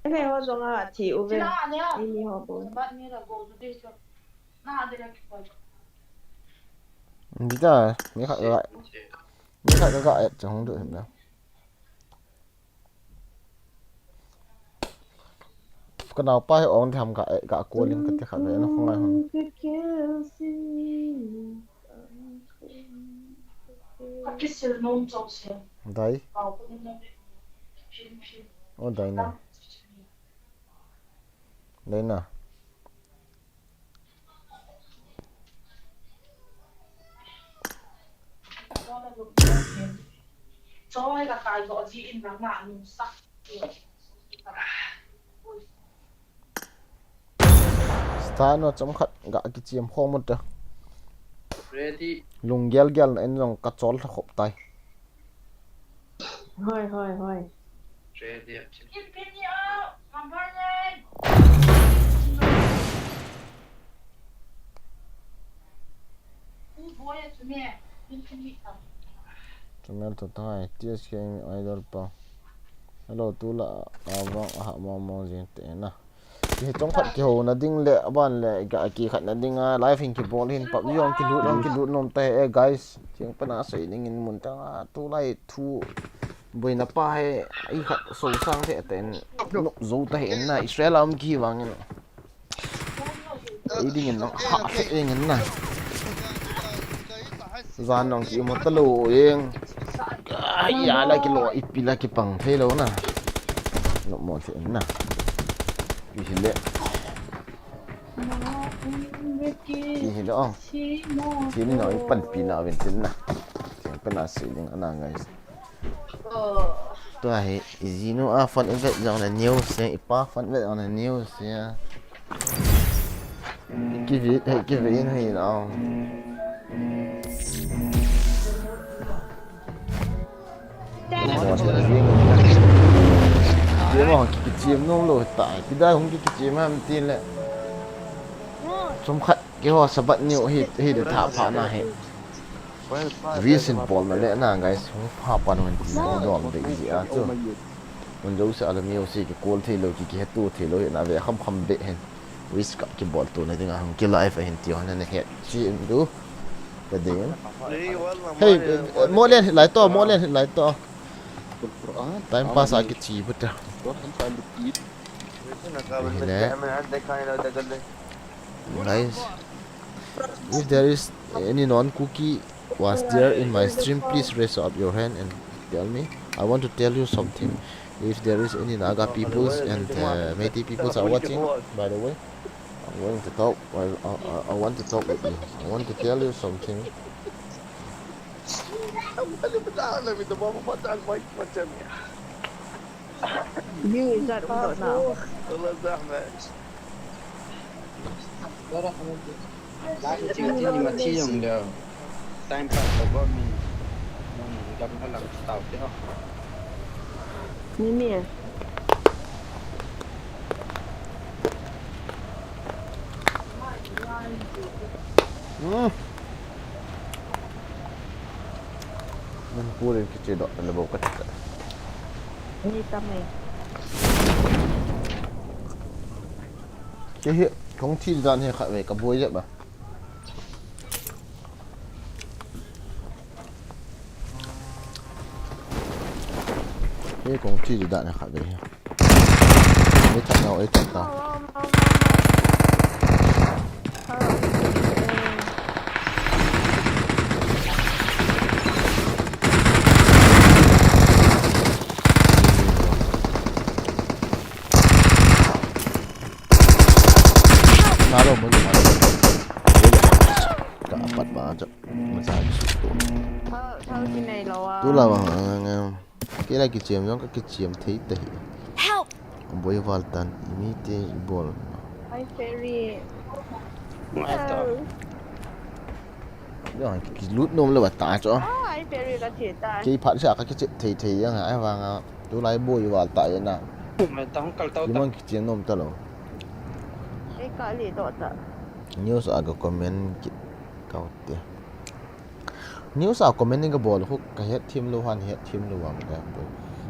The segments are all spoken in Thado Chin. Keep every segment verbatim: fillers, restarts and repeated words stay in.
Ene ho jong a thi uve. Ini ho bo. Bida, mi khat ga, mi khat ga et chang du na. Ka naopa hi ong tham ka, eh, ka call in ka ti khat ve na khongai hon. Dai. O dai na. Dai na. Stano chomkhat ga kichiam khom u te. Ready. Lunggel gel na in jong ka chol tha khop tai. Hoi, hoi, hoi. Ready. Chumel to tai, T S K mi idol pa. Hello, tula, abang, aha, mong mong jing te na. Ki chomkhat kihouna ding le, aban le, ga kikhatna ding a, live hin kibol hin, PUBG jong kilut, jong kilut nom ta e, guys. Ching pana sei ding in mun ta nga, tulai thu. Boina pa he, i khat so sang te ten, no, zo ta he na, Israel a um ki vang in. Ei ding in nang, ha, fe eng in na. Zan nang ki mo ta lo eng. Ai, ya la ki lo, ipi la ki pang thei lo na. No mo thei na. Pi hi le. Pi hi le ong. Pi ni no, i pan pi na ven tin na. Pi pa na si ding ana guys. Tua hi, i jinu a phone i vet jong le news e, i pa phone vet jong le news e. Ki vet, hei, ki vet in hei na. Ki ma ki, ki chiem nom lo ta, ki dai hung ki, ki chiem ham ti le. Chomkhat, keiho Sabbath niu hi, hi de tha pha na hi. Vision bol na le na, guys, hung pha pan hon ti na dom de ji a chu. Hung jo sa ala mi o si ki call thei lo, ki, ki hetu thei lo, na ve kham kham be hen. Wish Cup kibol tuna dinga hung ki live ahin ti hon na het chi in du. Ka ding. Hey, eh, mo len hit lai to, mo len hit lai to. Time pass a ki chi buta. Hi le. Guys, if there is any non-cookie was there in my stream, please raise up your hand and tell me. I want to tell you something. If there is any Naga peoples and, uh, Meitei peoples are watching, by the way, I'm going to talk. I, I, I, I want to talk with you. I want to tell you something. You is that not now? Time pass the government. Gam na lang tao te ho. Mimi. Hmm. Manipur in kiche doh le bou ka ti ta. Ni ta mai. Kei hi kong thi dan hi khat ve ka boi jep ba. Kei kong thi dan hi khat ve hi. Ei chat nau, ei chat nau. Nalo mo, nalo mo. Ka apat ba, cha. Macha ki su to. Thao, thao ki nei lo a. Tu la bang, ang, ang, ang. Kei la kichiam jong ka kichiam thei ta hi. Help! Boi val tan, mi te i bol. Ai, Ferry. Ngai to. Jong ki, ki lut nom le ba ta cho. Ai, Ferry ka thi ta. Kei phat sa ka kichep thei thei jang ai vang a. Tu lai boi val ta ya na. Mai ta hung kal tau ta. Ki mang kichiam nom ta lo. Ei ka li to ta. News a ka comment ki kau te. News a comment in kabol khu kahet thim lou han, het thim lou ham ka bol.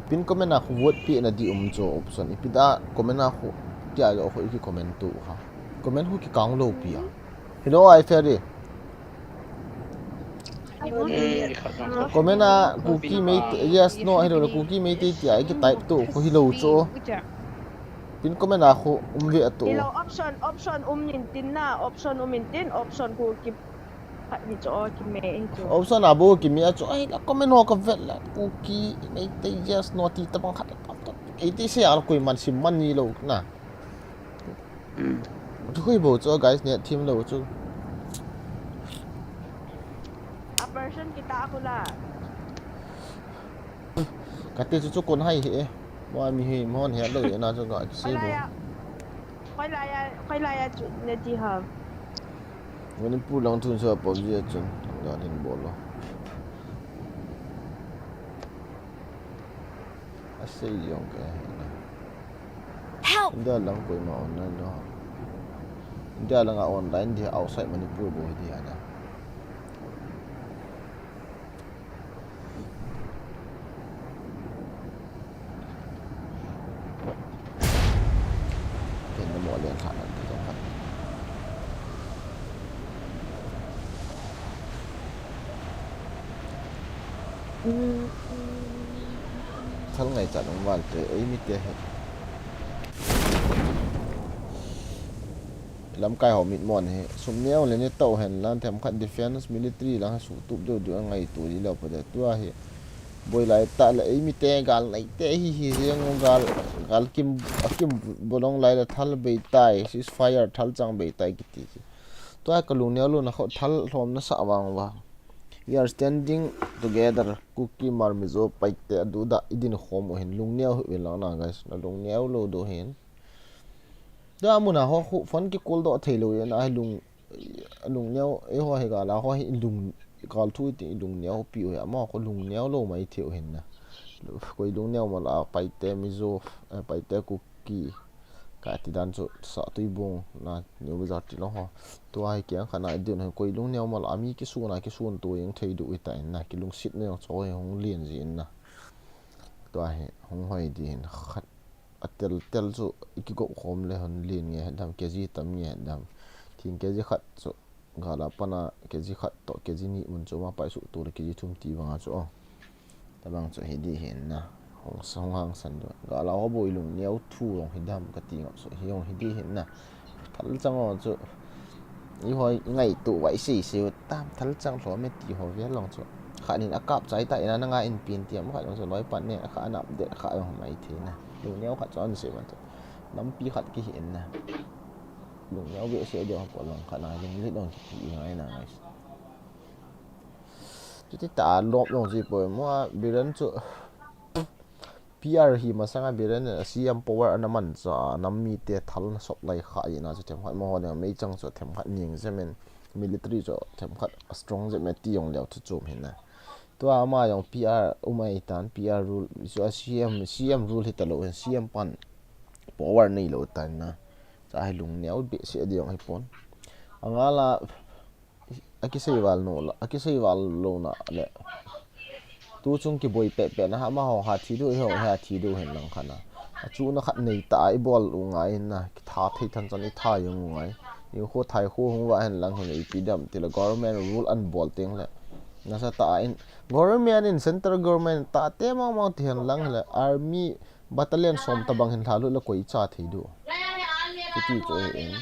Pin comment a khu vote pehna di um chu option. Ipi da comment a khu tia jo khu iki comment tu ha. Comment khu kikang lou pi a. Hello, I Ferry. Comment a Kuki Meitei, yes, no, hello, Kuki Meitei tia iki type tu khu hilou chu. Pin comment a khu um ve a tu. Hello, option, option um in tin na, option um in tin, option khu ki Khat hi chu, aw, kime hi chu. Option a bou kime a chu, ai, la comment ho ka vet la, Kuki, Meitei, yes, no, ti tabang khat, pam to. Ei ti se a la koiman sim man ni lou na. Hmm. Chu koi bou chu, guys, ne thim lou chu. A person kita aku la. Kati chu chu kon hai he. Mo mi he, mo he lou e na chu ka se bou. Koi la ya, koi la ya chu ne ti ha. Manipur lang thun sa PUBG a chun, gal in bol lo. A sei jong ka he na. Help! India lang koima online lo. India lang a online di outside Manipur bou di ha na. Ken na mo len kha na ti jong khat. Thal ngai chan um val te, ei mi te he. Lamkai ho mit mon hi sum neo le ni tau hen lang themkhat defense military lang hi sutup deu deu a ngaitu ji lou pa de tua hi. Boi lai ta le ei mi te gal nai te hi hi jeng u gal, gal kim, a kim bolong lai le thal bei tai, ceasefire thal chang bei tai kiti ji. Tua ka lung neo lou na kho thal hlom na sa vang va. We are standing together, Kuki Hmar Mizo Paite a du da i din khom u hin lung neo hi u lang na guys, na lung neo lou dou hin. Da mun a ho khu phone ki call doh thei lou e na, lung, lung neo, eiho hi gal a ho hi lung, gal thu ti lung neo pi u hi, ama khu lung neo lou mai thei u hin na. Koi lung neo ma la, Paite Mizo, eh, Paite Kuki. Ka ti dan chu Satuibung na, New Bazar ti lou ho. Tua hi kiang kha na i din ho koi lung neo ma la, mi kisun a kisun tu jeng thei du i ta in na, kilungset na jong chu hung lien ji in na. Tua hi hung hoi di hin khat. A tel tel chu i kigop khom le hon lien nge het dam, K G tam nge het dam. Thing K G khat chu gal a pan a K G khat toh K G ni mun chu ma pai su tu le K G thum ti bang a chu o. Tabang chu hi di hin na. Hung sa hung hang san du. Gal a ho bou i lung neo thu jong hi dam ka ti ngap chu hi jong hi di hin na. Thal chang o chu. I hoi ngaitu vai sei sei u tam thal chang hlom e ti ho ve long chu. Khat nin a kap chai ta in a na nga in pin ti am khat long chu loi pan ne kha an update kha jong mai thei na. Lung neo khat chu an sei man chu. Nampi khat ki hi in na. Lung neo ve se deu ha po long khat na lung lit long ki ti ngai na ngai. Chuti ta lop long ji po mo a Biren chu. P R hi masang a Biren a C M power ana man cha a nam mite thal na sop lai kha i na chu themkhat mo ho ne mei chang chu themkhat ning jep in military chu themkhat a strong jep me ti jong leu thu chom hin na. Tua ama jong P R um ai tan P R rule chu a C M, C M rule hi ta lou hin C M pan power nei lou tan na. Cha hi lung neo be se deu hi pon. Anga la A kisei val no la, a kisei val lou na le. Tu chung kiboi peh peh na ha ma ho ha thi du, i ho ha thi du hen lang khat na. A chu na khat nei ta i bol u ngai na, ki tha thei than chan i tha jong u ngai. I khu thai khu hung va hen lang hen i pi dam ti le government rule an bol teng le. Na sa ta in government in central government ta te mau mau ti hen lang le army battalion som ta bang hen thla lut le koi cha thei du. Ti ti chu e in.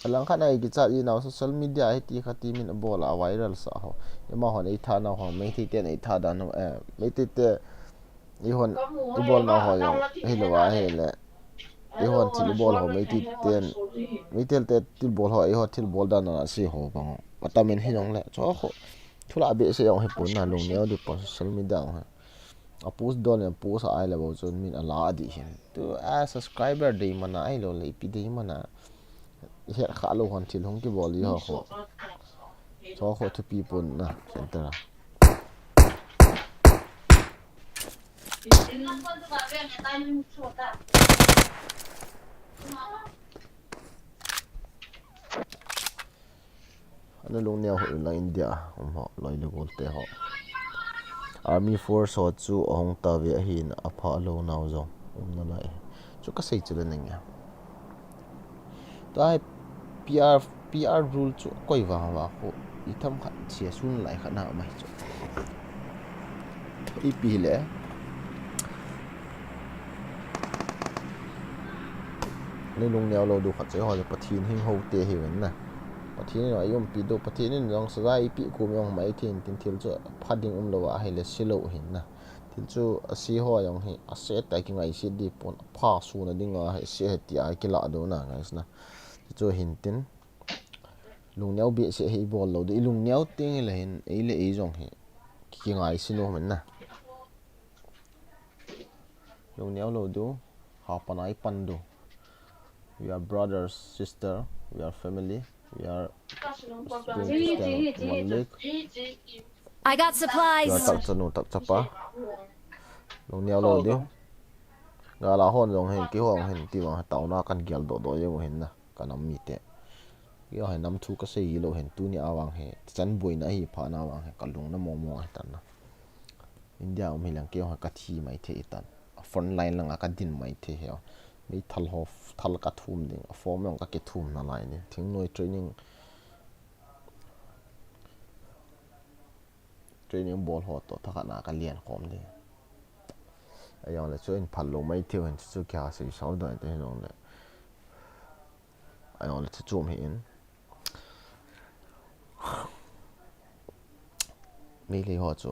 A lang khat na i kichat i nau social media hi ti kha ti min a bol a viral sa ho. Ima hon ei tha nau ho, Meitei ten ei tha dan ho, eh, Meitei te i hon i bol nau ho jong, hi lo a hi le. I hon thil i bol ho, Meitei ten, Meitei te thil bol ho, i ho thil bol dan na si ho bang ho. Patamin hi jong le, cho ho. Thula be se jong hi pun na lung neo di pon social media ho. A post don le post a ai le bou chun min a la a di hin. Tu a subscriber dei mana ai lo le ipi dei mana. Het kha lo hon thil hung kibol i ho kho. Cho kho thupi pon na center a. Ana lungneo hoi la India a um ho, loi le gol te ho. Army force ho chu ahung tave ahin apha lou nau jong um nalai. Chu kasei chu le nenge. Tua hi P R, P R rule chu koi vang vang khu itham khat chia sun lai khat na mai chu. Ipi le. Nei lungneo lou diu khat chu eiho le Pathen hing ho te hiuvin na. Pathen in eiumpi diu, Pathen in jong saja eipeh kum jong mai thei in tin thil chu pha ding umlou a ahile se lou hin na. Thil chu ase ho jong hi ase tai kingaise di pon apha suna ding a hi se he ti a kila diu na guys na. Chu hin tin. Lungneo behseh hi ibol lou diu, ilungneo teng le hin, ei le ei jong hi. Kingaise nom in na. Lungneo lou diu, ha pan a ipan diu. We are brothers, sister, we are family, we are one leg. I got supplies. We are takcha nu, takcha pa. Lungneo lou diu. Gal a hon jong hin, kihong hin, ti vang, taona kan gel doh doh jeng u hin na. Ka nam mite. Kei hi nam thu kasei lou hin, tuni a vang hi, chan boina hi phat na vang hi, kalung na mong mong hi tan na. India um hi lang kei hi kathi mai thei tan. A front line lang a kadin mai thei hi. Meithal ho, thal kathum ding, a form jong kakithum nalai ni. Thingnoi training, training bol ho toh thakhat na kalen khom ding. Ajong le chu in phal lou mai thei u hin chu chu kia sei sau doi te hin jong le. Ajong le chu chom hi in. Meitei ho chu.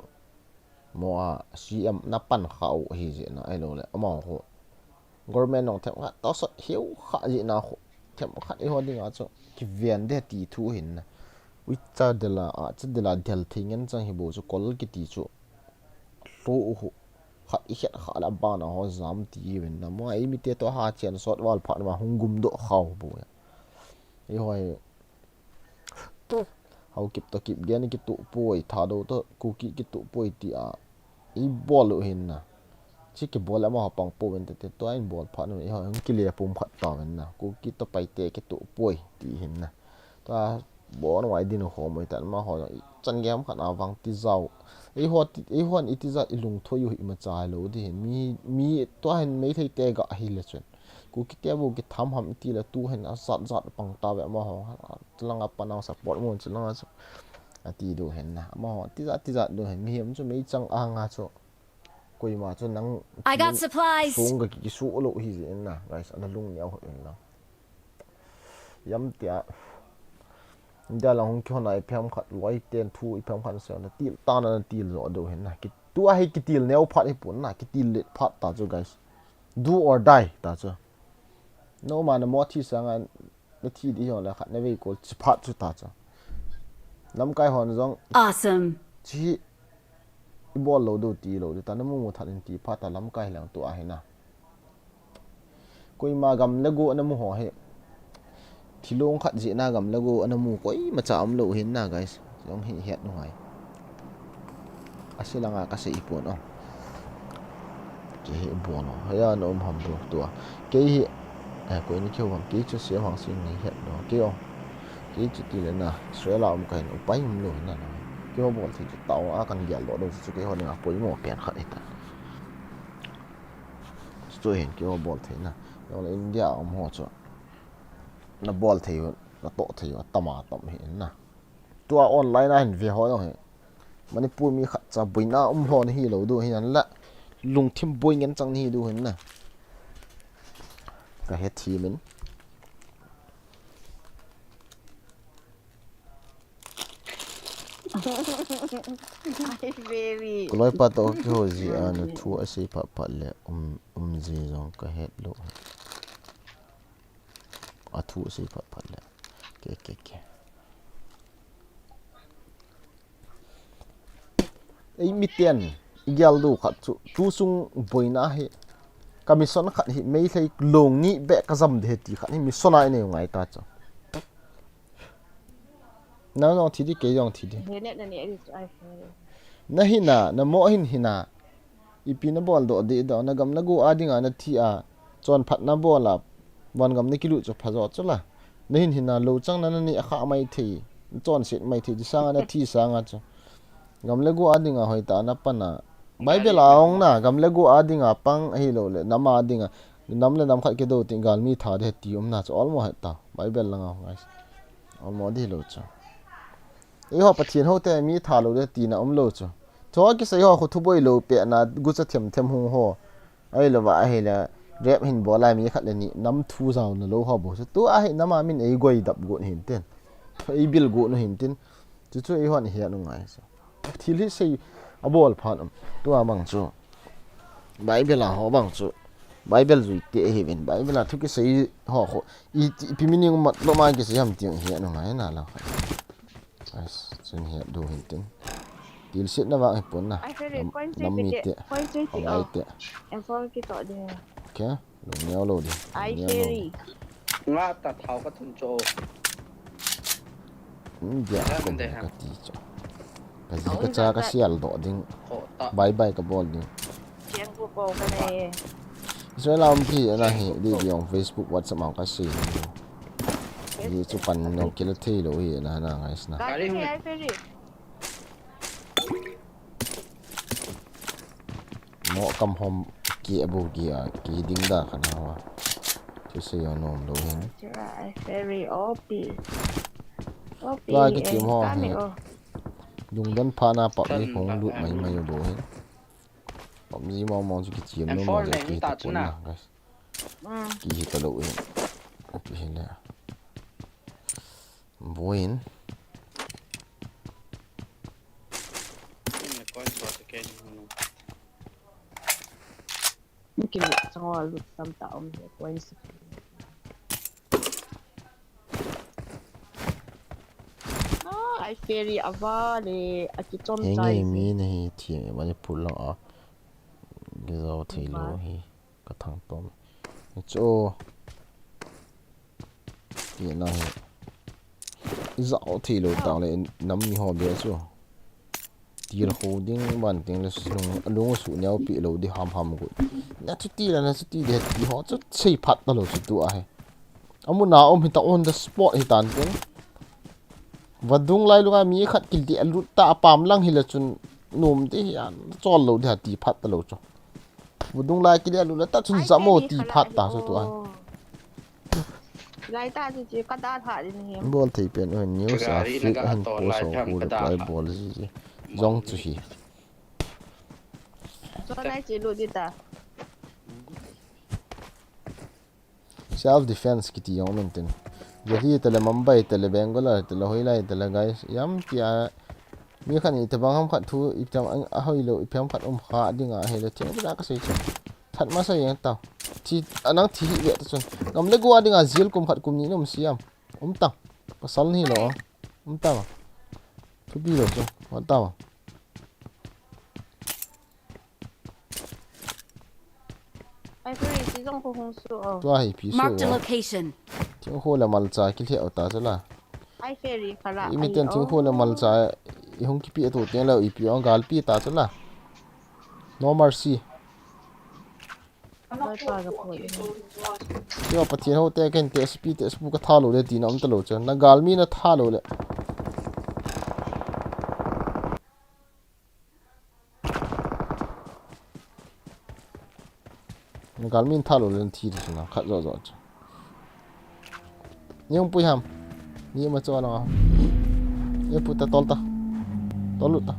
Mo a C M na pan kha u hi jeh na ahilou le. Amaho khu. Government nong themkhat tosot hiu kha jeh na khu. Themkhat eiho ding a chu. Kiven de ti thu hin na. Uicha dela a, cha dela del thei ngen chang hi bou chu kol kiti chu. Lou u khu. Khat i khet kha le abana ho jam ti uvin na. Mo a eimite toh ha chen sot val phat ma hung gum doh khau bou ya. Eiho hi. Haokip toh Kipgen kituh poi, Thadou toh Kuki kituh poi ti a. Ibol u hin na. Chi kibol le amaho pang pouvin te te tua in bol phat nu eiho hung kile pum khat tauvin na. Kuki toh Paite kituh poi ti hin na. Tua bon wai din u khom u hi tan amaho jong i chan gem khat na vang ti jao. Eiho ti, eiho in iti jat ilung thoi u hi ima chai lou di hin. Mi, mi tua hin Meitei te ga hi le chun. Kuki te bou kitham ham iti le tu hin ajat jat pang tave amaho. Chulanga panang support mun chulanga chu. Ati diu hin na. Amaho, tijat, tijat diu hin. Mihem chu meichang anga chu. Koima chu nang I got supplies. Sung ka ki, kisu lou hi jeh in na. Guys, ana lungneo hoi in lang. Jam tia. India lang hung kihon a iphem khat loi ten thu iphem khat se na til ta na til jo diu hin na. Ki, tua hi kitil neo phat hi pon na. Kitil let phat ta chu guys. Do or die ta chu. Noma na mo thi sanga na thi di ho le khat na vei kol chi phat chu ta chu. Lamkai hon jong. Awesome. Chi ibol lou diu ti lou di ta na mu mu than in ti phat ta lamkai lang tua hi na. Koima gam le go na mu ho hi. Thilong khat jeh na gam le go na mu koima cha um lou hin na guys. Jong hi het nu ngai. Ase langa kasei pon o. Kei hi bol o. Hia na um ham diu tua. Kei hi. Eh, koi ni keu ham. Kei chu sia hang sing ni het no. Kei o. Kei chu ti le na. Srela um kahin upai um lou na na. Kei ho bol thei chu tao a kan gel lou lou chu kei ho ni a poimo pen khat hi ta. Chu hin kei ho bol thei na. Jong le India um ho chu. Na bol thei u, na toh thei u, tama tam hi na. Tua online a hin ve ho jong hi. Manipur mi khat cha boina um lou na hi lou diu hin la. Lungthim boi ngen chang ni hi diu hin na. Ka he thi min. Ai, baby. Ka loipa toh kiho ji a na thu asei phat phat le um, um ji jong ka het lou. A thu asei phat phat le. Ke, ke, ke. Ei miten, i gel diu khat chu, tu sung boina hi, ka mission khat hi, Meitei long ni beh ka jam de ti khat hi, mission a i nei u ngai ta chu. Nang jong thi di, kei jong thi di. He ne, na ne, ai, ai, ai. Na hi na, na mo hin hi na. Ipi na bol doh di doh, na gam na go a dinga na thi a, chonphat na bol a, van gam na kilut chu pha jo chu la. Na hin hin na lo chang na na ni a kha mai thei. Chonset mai thei, ti sanga nathi sanga chu. Gam le go a dinga hoitah a napan a. Bible a ong na, gam le go a dinga pang ahilou le, nam a dinga. Nam le nam khat kidou tin galmi tha ding ti umna chu olmo het ta. Bible langa, guys. Olmo ding lou chu. Eiho Pathen hote mi tha lou ding tina umlou chu. Chua kisei ho khu thuboi lou pehna gucha themthem hung ho. Ahilouva ahile, rape hin bol a mi khat le ni nam thu jaona lou ho bou chu. Tua hi nam a min eigoi dap got hin tin. Eibil got u hin tin. Chuchu eihon ihet u ngai chu. Thil hi sei abol phat um. Tua bang chu. Bible a ho bang chu. Bible jui te ahiuvin. Bible a thu kisei ho khu. I, ipi meaning mat lou ma kisei ham ti ihet u ngai nalai. Ais, chun hi du hin tin. Tilsit na vang hi pon na. Ai, Ferry, nam, coin nam mi twenty, te. Coin twenty, angai oh. Te. Em four kitoh ding. Okay, lung neo lou ding. Ai, lung neo lou Ferry. Ding. Nga ta thao ka thun cho. Hmm, dia. Ka ti cho. Ka ji ka cha ka sial doh ding. Bye bye ka bol ding. Chiang ku ko ka nei. Israel a um ti ana hi, di di ong Facebook, WhatsApp a ka sei. Di chu pan nong kila thei lou hi na na ngai sna. Gari hung. Ai, Ferry. Mo kam hom ki abu ki a, ki ding da ka na wa. Chu sei yo nom lou hin. Ai, Ferry, O P. O P. Tua ki tim ho hi. Lungdon pha na pa mi hung lut mai mai bo hin. Pop ji mong mong chu kichim nom mong le ki ta pon na, guys. Ki hi ta lou hin. Ki hi le. Buin. Ki chang wa lut tam ta um he coins. Ah, ai Ferry ava le, a kichom chai. Henge mi na hi thi Manipur lang a. Gizau thei lou hi ka thang tom. Cho. Pi na hi. Izau thei lou tang le nam mi ho be chu. Til ho ding ban ting le lung, lung su neo pi lou di ham ham gu. Na chu ti la na chu ti de ti ho chu sei phat ta lou chu tu a he. Amu na um hi ta on the spot hi tan tin. Vadung lai lunga mi khat kil di a lut ta a pam lang hi la chun nom di hi an chol lou di ha ti phat ta lou chu. Vadung lai kil di a lut la ta chun zamo ti phat ta chu tu a. Lai ta chu chu ka da tha din hi. Bol thei pen o news a fake a hin post ho ko reply bol ji ji. Jong chu hi. Cho lai chi lu di ta. Self defense kiti jong min tin. Delhi tele, Mumbai tele, Bangalore tele, hoilai tele, guys. Jam tia mi khat ni tabang ham khat thu, iptam ang a hoilou, iptam khat um kha ding a hele thing ka sei chu. That ma sa jeng tau. Thi, anang thi hi ve ta chun. Gam le go a ding a jail kum khat kum ni nom siam. Um tang. Pasal ni lo. Um tang. Thupi lo chu. Hot tang. Ai Ferry, chi jong ko hung su o. Tua hi pi su. Marked a o. Location. Thingkho le malcha kilheh u ta chu la. Ai Ferry khala. I miten ai, thingkho le malcha i hung kipe tu teng le ipi ong galpi ta chu la. No mercy. Vai pa ka poi. Yo, Pathen ho te ken te S P te S P ka tha lou le tina um ta lou chu. Na galmi na tha lou le. Na galmi na tha lou le na thi ta chu na khat jo jo chu. Ni hung pui ham. Ni ma cho na. Ni pu ta tol ta. Tol lut ta.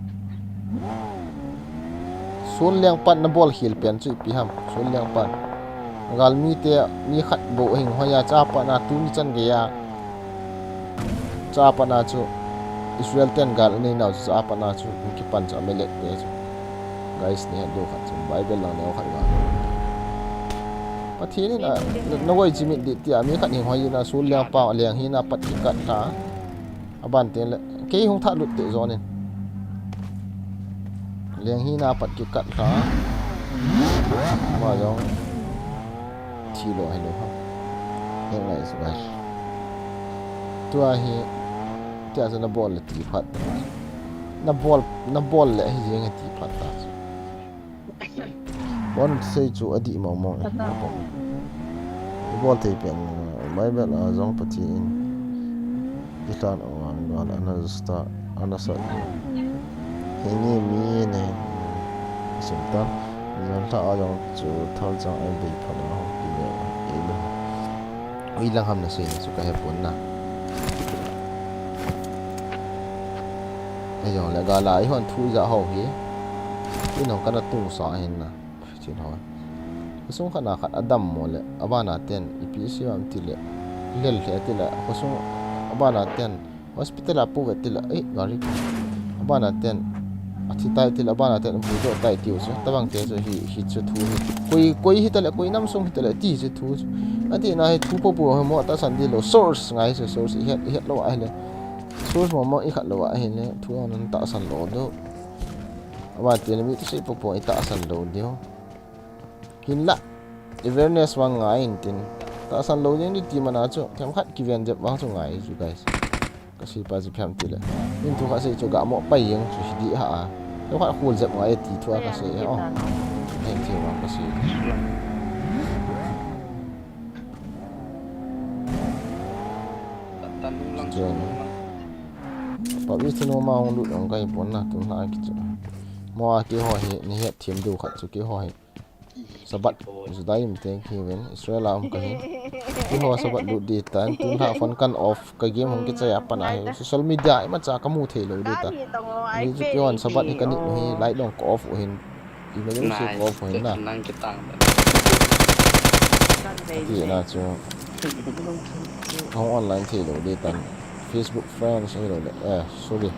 Sun liang pan na bol khel pen chu ipi ham. Sun liang pan. Galmi te mi khat bou hing hoiya cha pa na tu ni chan geiya. Cha pa na chu Israel ten gal nei nau chu cha pa na chu kipan chu Amalek te chu. Guys, ni do khat chu Bible lang neo khat ga. Pathen in a, na, na voi chimit di tia mi khat hing hoi na sul liang pa liang hina pat kikat ta. Aban te le, kei hung tha lut te jonin. Liang hina pat kikat ta. Ma jong. Thi lo hai lo ha. Heng lai su bai. Tua hi, tia sa na bol le ti phat. Na bol, na bol le hi jeng ti phat ta. Bon sei chu adih mong mong e. Bol thei pen, Bible a jong Pathen in. Kitlan o. Wala ana sa, ana sa. Hini mi ne. Sim tan. Zan ta a jong chu thal chang ai bei pha na ho ki ne. Ei le. Ui lang ham na se chu ka he pon na. Ei jong le ga la i hon thu ja ho hi. I nong kana tung sa hin na. Chin ho. Khosung khat na khat a dam mo le, a bana ten, ipi isi vam ti le, lel hle ti le, khosung a bana ten, hospital a pu ve ti le, eh, gari. A bana ten, a thi tai ti le, a bana ten, bu do tai ti u chu, tabang te chu hi, hi chu thu hi. Koi, koi hi ta le, koi nam sung hi ta le, ti chu thu chu. A ti na hi thu po po hi mo ta san di lo, source ngai chu, source i het, i het lo a hi le. Source mo mo i khat lo a hi le, thu ang nan ta san lo do. A ba ti le, mi tu sei po po i ta san lo dio. Hinlah, awareness vang ngai in tin. Tahsan lou ding di ti mana chu, themkhat kiven jep vang chu ngai chu, guys. Ka sei pa chu phiam ti le. Min thu kha sei chu ga mo pai jeng chu hi di ha a. Themkhat khul jep ngai ti thu a ka sei e, oh. Heng thei vang ka sei. Chun. Pa wi thinu ma hung lut ang kai pon na, tun na ki chu. Mo a keiho hi, ni het thim du khat chu keiho hi. Sabbath, Judaism te kiven, Israel a um ka hin. Keiho Sabbath lut di tan, tun ha phone kan off, ka game hung kichai a pan a hi. Social media, ima cha ka mu thei lou di ta. Ni chu keihon Sabbath hi ka nit u hi, light dong ka off u hin. Emergency ka off u hin na. Ti na chu. Hung online thei lou di tan. Facebook friends, hi lou le. Eh, sorry.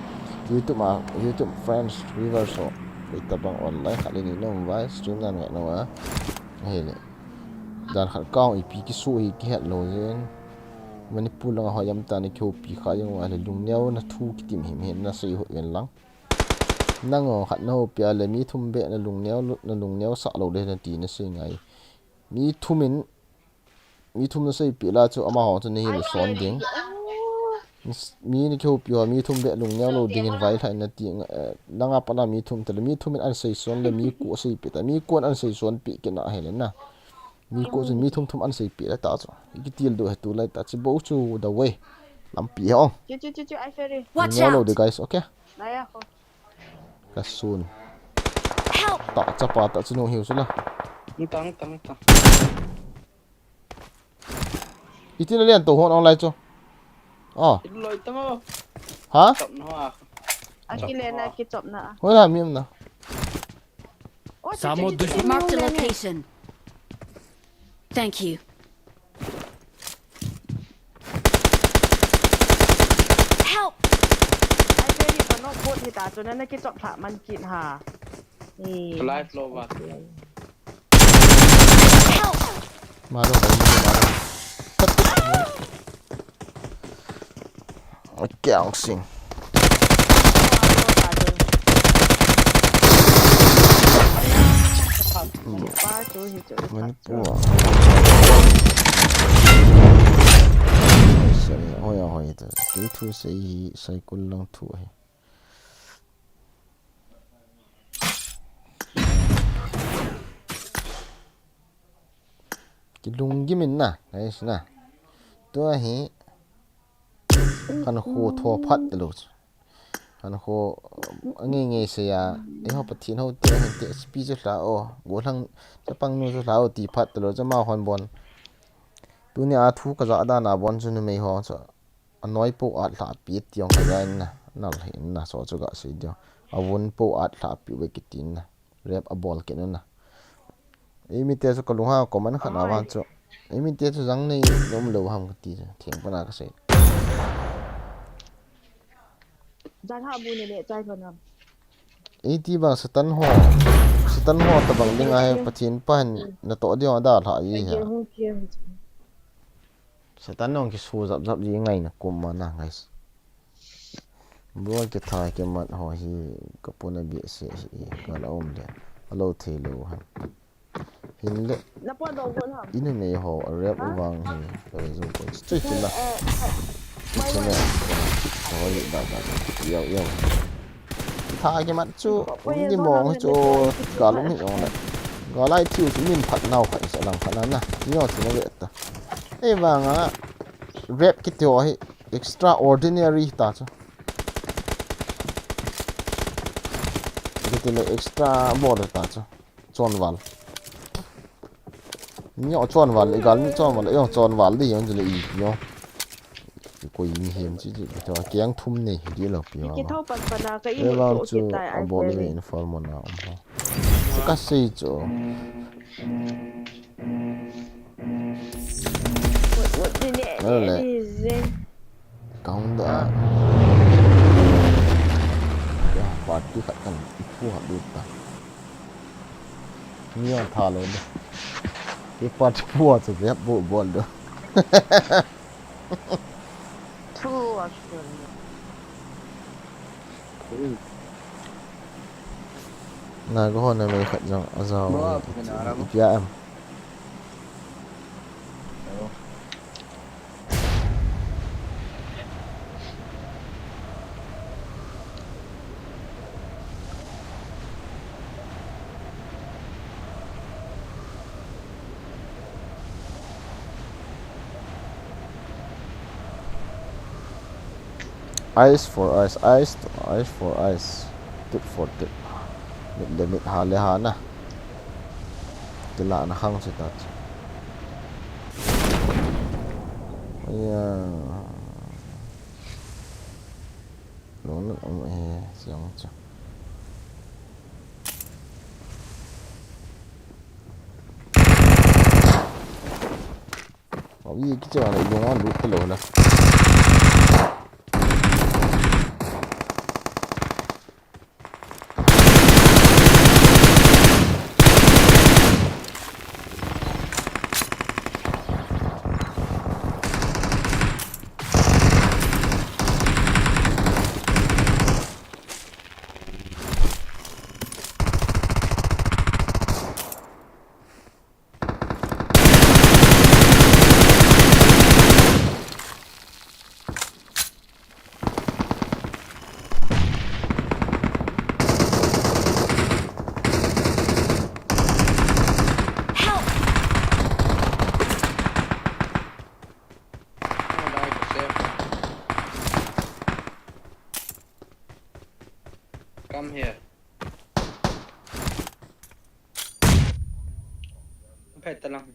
YouTube a, YouTube friends, viewers ho. Koi tabang online khat le ni nom vai stream nan ngai nom a. Ahile. Dan khat kang ipi kisu hi kihet lou jeng. Manipur langa hoi jam ta ni kihoupi kha jeng uva le lungneo na thu kitim him hin na sei hoi ven lang. Nang o khat na houpi a le mi thum beh na lungneo, na lungneo sah lou le na ti na sei ngai. Mi thum in Mi thum na seipeh la chu amaho chu na hil son ding. Mi na kihoupi ho, mi thum beh lungneo lou ding in vailhah in na ti, eh, nanga pat a mi thum tele, mi thum in an seison le mi ko seipeh ta, mi ko an seison peh kit na hile na. Mi ko chun mi thum thum an seipeh le ta chu. I kitil doh he tulai ta chu bou chu the way. Lampi he ong. Chu, chu, chu, chu, I ferry. Watch out! Lungneo lou di guys, okay? Naya ko. Ka sun. Help! Ta chapa ta chu nung hiu chu la. Tang, tang, tang. Iti na lian to hon online chu. Ah. Loi tang o. Ha? Chop na ha. Aki le na ki chop na. Hoi la mi na. Oh, Samo chu, chu, chu, dush- chu, Mark the chu, chu, location. Thank you. Help! Ai, very pa no pot hi ta chu na na ki chop thla man kin ha. Life lo va. Help! Maro, maro, maro. Kiang sing. Manipur. Hoi, hoi, ta. Kei thu sei hi, sai kul lang thu hi. Kilunggim in na, guys na. Tua hi, kan khu tho phat lou. Kan khu, nge nge se ya, eiho Pathen ho te, hin te, S P chu hla o, gollhang, chapang nu chu hla o, ti phat lou, chama hon bon. Tuni a thu ka ja dan a bon chu numei ho chu. Anoi po at lha pi tiong ka ja in na, nal hi in na, so chu ga sei diu. Avun po at lha pi ve kitin na. Rep a bol kit na. Eimi te chu ka lungha comment khat na vang chu. Eimi te chu jang nei nom lou ham kati chu. Theng pa na ka sei. Jan ha bu ne le chai ko nam. Iti bang Satan ho. Satan ho tabang ding a hi Pathen pa hin na to diu da lha ji ha. Satan nong kisu jap jap ji ngai na kum ma na, guys. Bro, kitha kimat ho hi ka puna bi se hi ka la um le. Alo thei lo ha. Hin le. Na pon do go na. Inu nei ho a rep u vang hi. Ka zo ko. Straight na. Straight na. Ho da da. Yo yo. Tha kimat chu, ni mong chu, ka lung hi ong le. Ka lai thiu chu min phat nau khat sa lang phat na na. Ni ong chu na ve ta. Ei vang a, rep kiti ho hi, extraordinary ta chu. Kiti le extra bol ta chu. Chonval. Nyo chonval, igal ni chonval, yo chonval di yon le i yo. Koi mi hem chi chi to kiang thum nei hi lo pi wa. Ki thau pan pan a ka i Level chu a bol le inform na um ho. Chu ka sei chu. Wot ni ne. Hello le. Ni zin. Ka hung da. Ya, party khat kan i phu ha du ta. Ni ang tha lo de. Ke party phu a chu ke bo bol do. Phu a chu. Na ko hon na me khat jong a jao. Bro, phu na ra mo. Ipia em. Eyes for eyes, eyes to eyes for eyes, tooth for tooth. Mit le mit, ha le ha na. Kila na khang se ta chu. Ya. Lo na um e, siang chu. Awi kicha na ilung a lut lo na. Come here. Phai ta lang.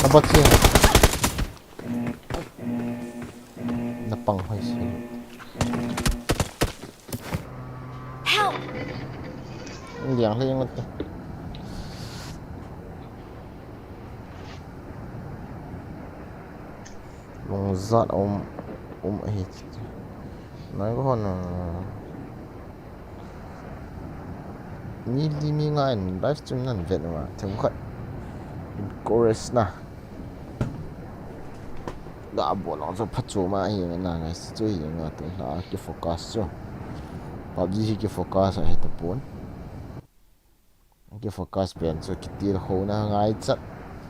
Abat siya. Napang hoi siya. Help! Hindi ang hingot to. Lungzat um, um, eh. Nai ko hon. Mi li mi nga in live stream nan vet ma. Themkhat. Chorus na. Ga bol lang chu phachu ma hi na ngai chu hi nga tu na ki focus chu. PUBG hi ki focus a hi ta pon. Ki focus pen chu kitil ho na ngai chat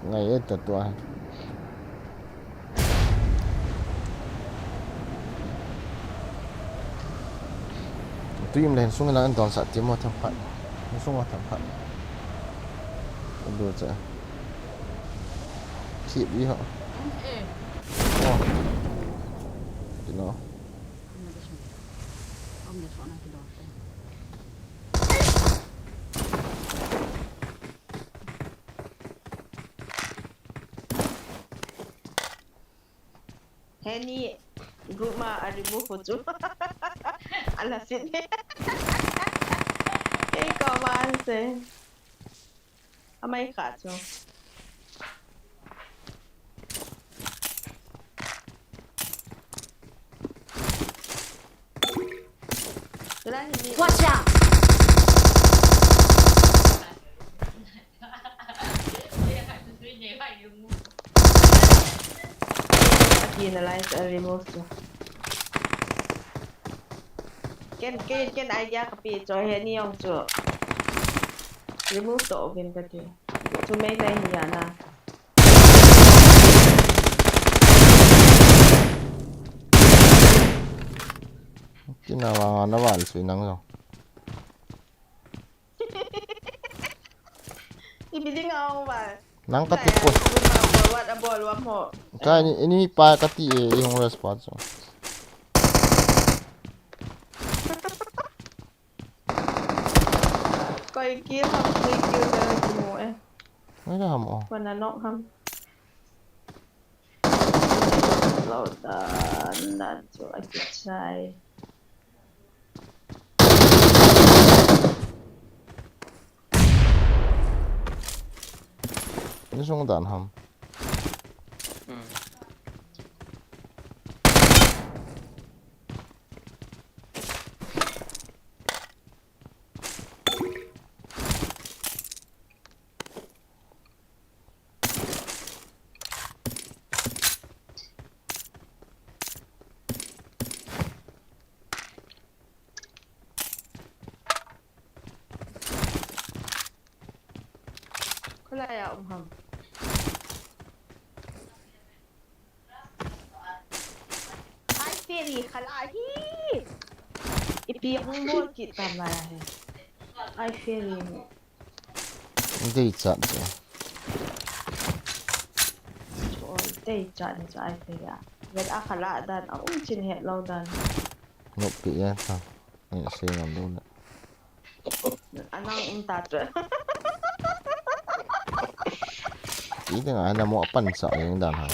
ngai e ta tua. Tuim len sung lang don sa timo themkhat. Sung themkhat. Du cha. Thip i ho. Eh. Oh. Kino. Heni group ma a remove ho chu. Ala sit. Kei ko ma an se. Amai kha chu. Watch out! Penalize a remove chu. Ken, ken, ken idea kapi chu, Heni jong chu. Remove to uvin kati. Chu mei nai hi ya na. Tina vanga na val sui nang lo. Ipi ding a ong val. Nang ka ti poi. Forward a bol wa mo. Ka ni ni pa ka ti e i hong response. Koi kill ham, koi kill da la kimu eh. Ngai da ham o. Wana nok ham. Lo da na chu a kichai. Ni sung dan ham. Kholai a um ham. Ai feri khala hi. Ipi hung bol kit tam lai a hi. Ai feri. Dei chat chu. Oi, dei chat ni chu ai feri a. Vet a khala dan a um chin het lo dan. Nop pi ya ka. Ni se ngam lo na. Anang um ta chu. Ti te ngai na mo pan sa eng dan ha.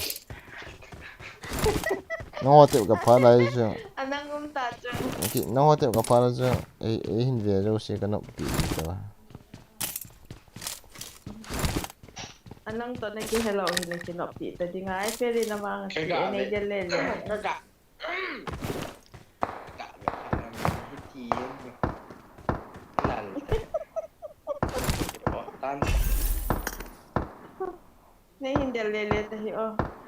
No te ka pha lai chu. Anang um ta chu. Ki no te ka pha lai chu. Ei ei hin ve jo se ka nop pi ta. Anang to na ki hello hi na ki nop pi ta ding ai feri na ma. Ki ne gel le le. Nei hin del lele ta hi o.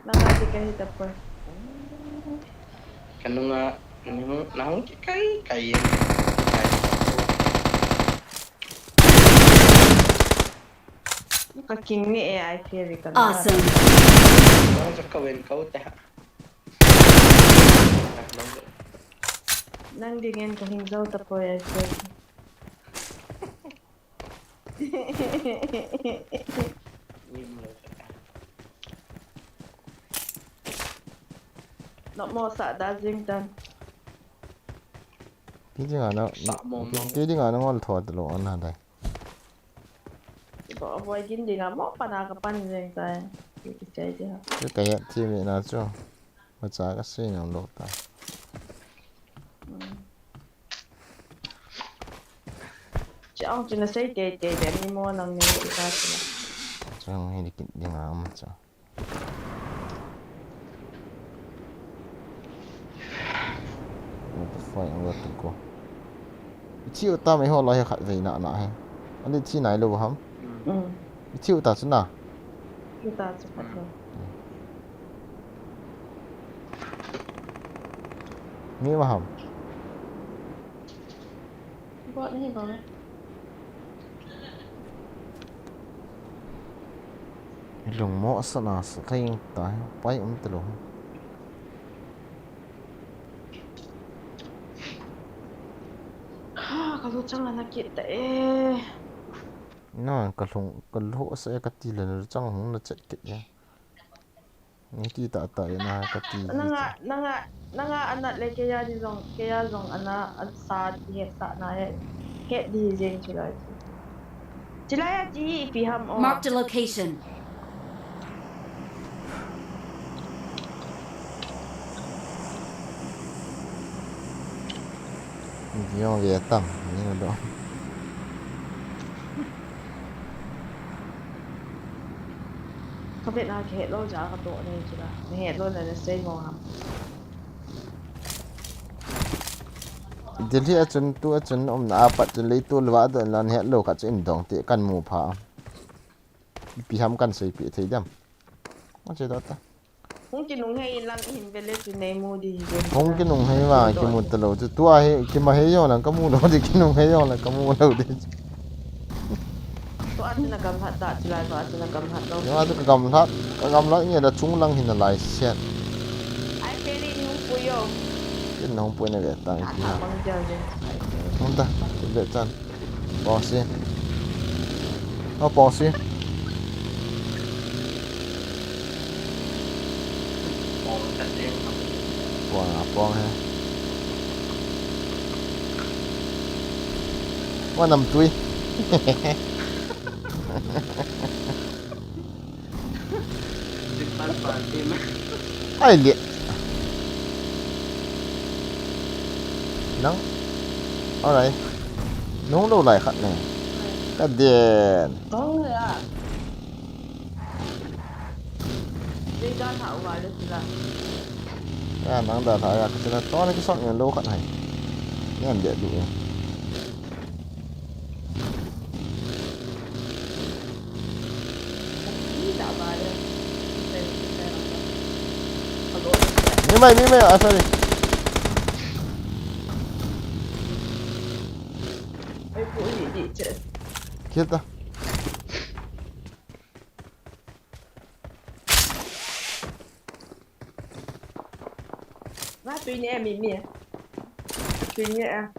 Nanga di ka hi ta poi. Kanunga nahung kikai kai. Ka king ni e ai feri ka. Awesome. Nang jo ka wen kau te ha. Nang dingin ka hing jo ta poi ai feri. Namo sa da jing tan. Ki ding ana ki ding ana ngol tho ta lo ana dai. Bo boy gin ding amo pana ka pan jing tai. Ki ki chai ji ha. Ki ka ya ti mi na chu. Macha ka sei ngam lo ta. Chang china sei tei tei de mi mo nang ni ka china. Chang hi dikit ding a um cha. What the fuck, what the go? Ichi uta mai ho la hi khat vei na na he. Ani chi nai lo ham. Ichi uta chu na. Uta chu khat lo. Ni ma ham. Bot ni bot. Lung mo sa na sa thai ta pai um te lo. Ha ka lu chang na kit ta e. Na ka lung ka lu sa ka ti le na chang hung na chet kit ya. Niti ta ta ina ka ti. Nanga nanga nanga anat le keya di jong keya jong ana an sa di he sa na he. He di jeng chilai. Chilai a ti pi ham o. Mark the location. Video ge tam ni do. Ka vet na ka het lo ja ka to ne chu la. Na het lo na na sei mo ham. Delhi a chun tu a chun um na a pat chun lei tu lwa do na het lo ka chu in dong te kan mu pha. Ipi ham kan sei pi thei dem. Ma che da ta. Hung kinung hei in lang hin vele chu nei mu di hi. Hung kinung hei ma kimu ta lo chu tua hi kima hei jong lang ka mu lo di kinung hei jong lang ka mu lo di. Tua chu na gam hat ta chu lai tua chu na gam hat lo. Tua chu ka gam hat ka gam la nge da chung lang hin na lai sian. Ai peli ni hung pu yo. Tin nong pui na ve tang ipi ha. Hung ta, tin ve chan. Pause. No pause. Pong a pong he. Wa nam tui. Ai le. Nang. Alright. Nung lo lai khat ne. Ka den. Nung le a. Dei da tha uva le sila. Ya nang da tha ya ka sila to ne ki sok ngen lo khat hai. Ngen de du. Ni mai, ni mai, ah, sorry. Kita. Nga tui ni mi mi. Tui ni a.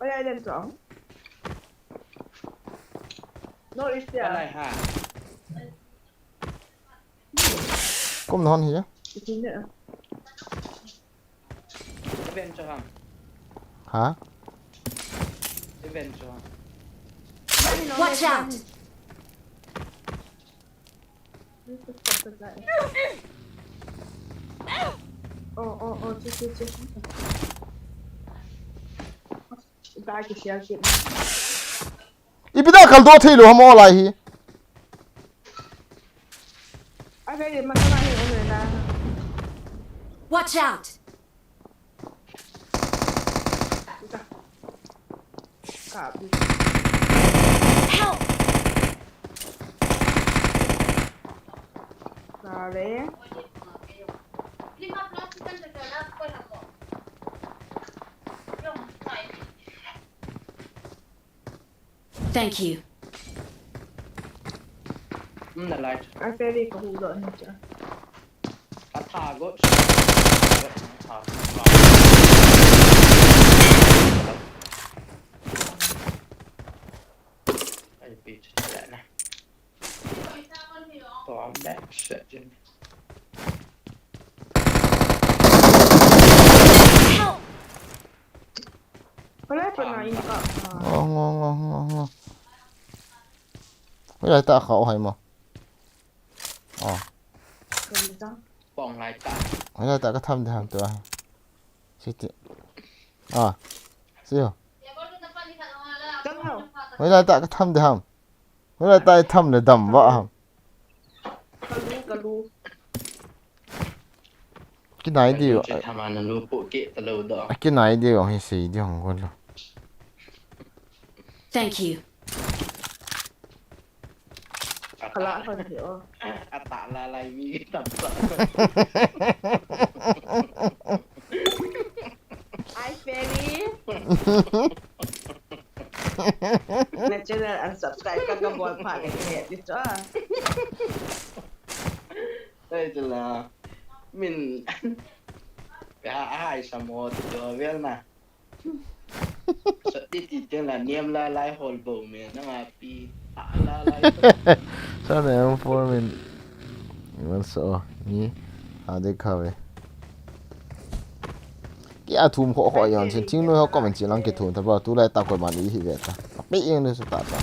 Oi ai den tong. No is there. Alai ha. Kum non hi. Tui ni a. Event cho ham. Ha? Event cho ham. Watch out! Oh, oh, oh, che, che, che. Ba ki share ki. Ipi da kal do thei lo ham o lai hi. Ave ye ma ka ni o le da. Watch out! Help! Sorry. Thank you. Hmm, the light. I very cool on it. A tha got. Tha. Ai, pitch that na. To am back shit, Jim. Help! Wala pa na in ka. Ngo, ngo, ngo, ngo, ngo. Wala ta kha o hai mo. Oh. Pong lai ta. Wala ta ka tham de ham tu a. Siti. Ah. Siu. Wala ta ka tham de ham. Wala ta i tham le dam va ham. Kalu, kalu. Kinai di. Che thama na lu po ke ta lo do. Kinai di ong hi sei di ong ko lo. Thank you. Kala ko ni o. Ata la lai mi tam sa. Ai Fairy. Na channel unsubscribe ka ka bol pha ka ni di to. Ai chula. Min. Ka ai sa mo to vel na. Sa ti ti te la niam la lai hol bo me na ma pi ta la lai. Sa ne am for min. Iman so ni a de kha ve. Ki a thum kho kho yon sin thing no ho comment chi lang ki thum ta ba tu lai ta ko ma ni hi ve ta. Pe ing ne sa ta ta.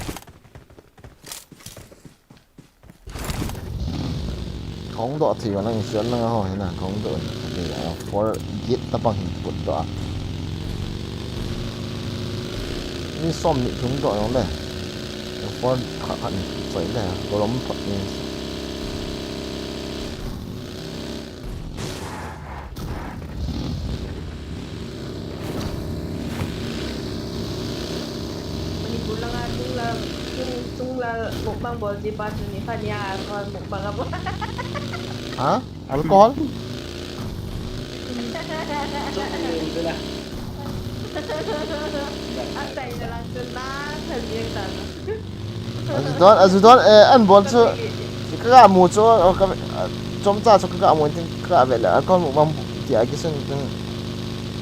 Kong do thi wa nang isi nang ho hina kong do ni a for git ta pang hin put do a. Ni som ni thum do yong le. For kha kha ni choi le. Golom phat ni. Manipur langa chungla, chung, chungla mukbang bol ji pa chu nikhat nia alcohol mukbang a bol. Ha? Alcohol? Chok ni um de la. Atai na lang chu na, thal jeng ta na. Azu don, azu don, eh, an bol chu. Ka ga mu chu, ka, chomcha chu ka ga mu tin ka ga ve le. Alcohol mukbang Kia kisun tun.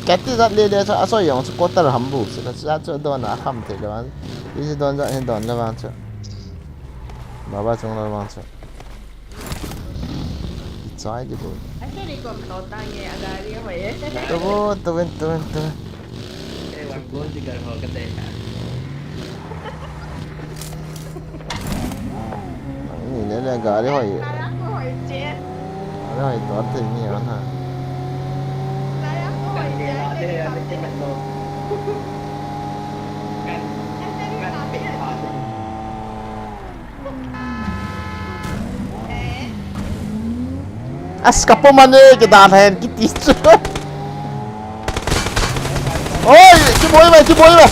Kati jat le le chu, asoi jong chu quarter ham bu, chu, chu, chu don a ham thei le vang. Isi don jat hi don le vang chu. Baba chung le vang chu. Chai di bu. Ase ni kom to ta nge, a gari hoi e. Tu bu, tu bin, tu bin, tu bin. Ei, wan gold digger ho ka dei ha. Ni le le gari hoi. Gari hoi che. Gari hoi to te ni ana. Gari hoi che. Kan, kan pe ha. As, kapom mane, kidalhan kiti chu. Oi, kiboi ve, kiboi ve.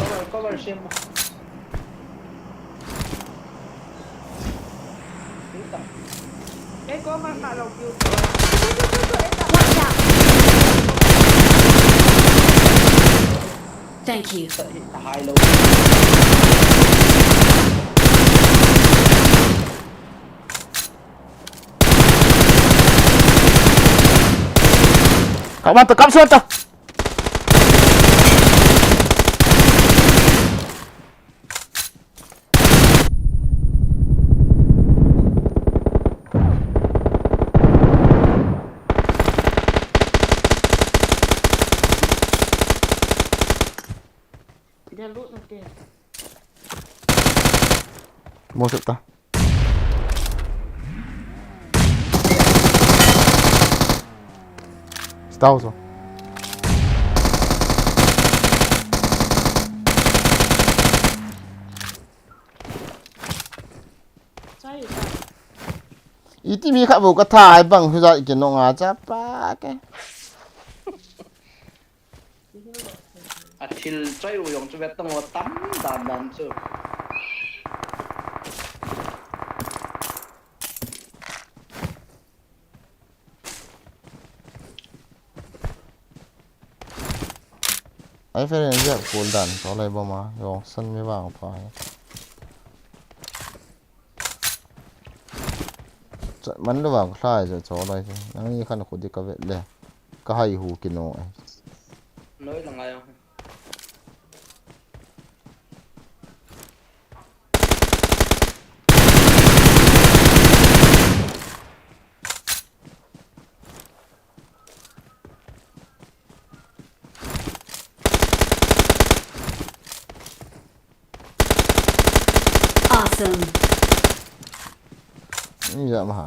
Cover, cover, Shim. Ei, cover kha lou piu. Watch out! Thank you. High low. Kap man to, kap suan to. Dia lut na ke. Mo sep ta. Stau so. Sai ta. Iti mi kha bu ka tha ai bang hu ja ki no nga cha pa ke. A thil choi u jong chu vet tong u tam dan dan chu. Ai, feren ja kul dan, to lai bom a, jong san mi vang pa. Cha, man lo vang khlai ja cho lai. Nang ni khan khu di ka vet le. Ka hai hu ki no ai. Noi la ngai. Awesome. Ni ja ma ha.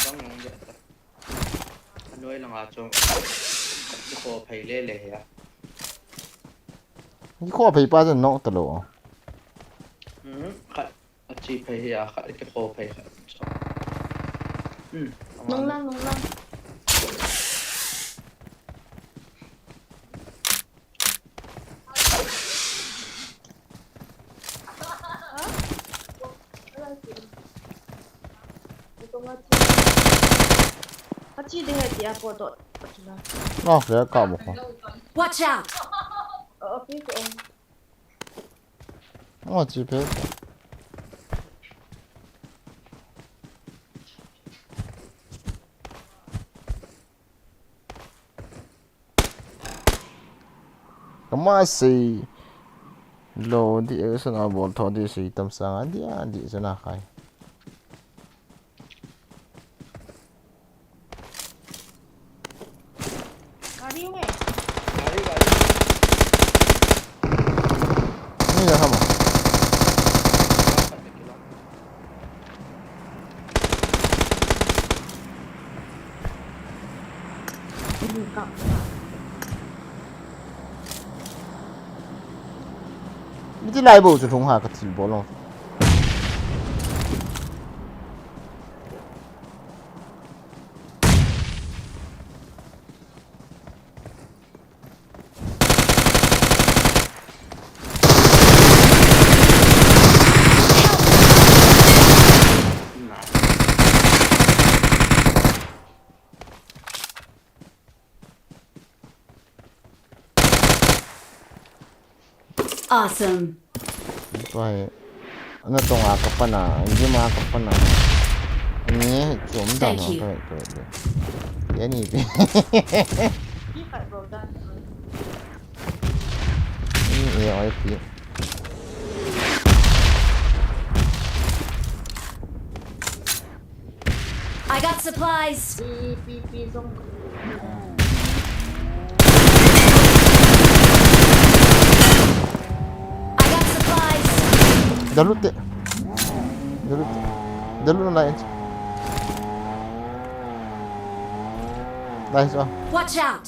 Bang long ja ta. Anoi langa chu. Kho phei le le ya. Ni kho phei pa jan nok ta lo. Hmm, khat. A chi phei hi a kha, kikho phei kha. Hmm. Nung lang, nung lang. A chi de he ti a po to. Oh, le ka mo ko. Watch out! Oh, okay, okay. Ngo chi phe. Kama sei lo di e, sana bol tho di sei tam sanga di a di sana khai. Gari ume. Gari, gari. Ni na hama. Ini kap. Miti lai bo chu thung ha ka thil bol lo. Awesome. Tua hi. Ana tonga ka pana, inji ma ka pana. Ni chom da. Thank ma you. Ka, ka, ka. Ye ni pe. Ni ye oi pi. I got supplies. Pi, pi, pi, zong. I got supplies. Dalut te. Dalut te. Dalut na lain. Nice one. Watch out.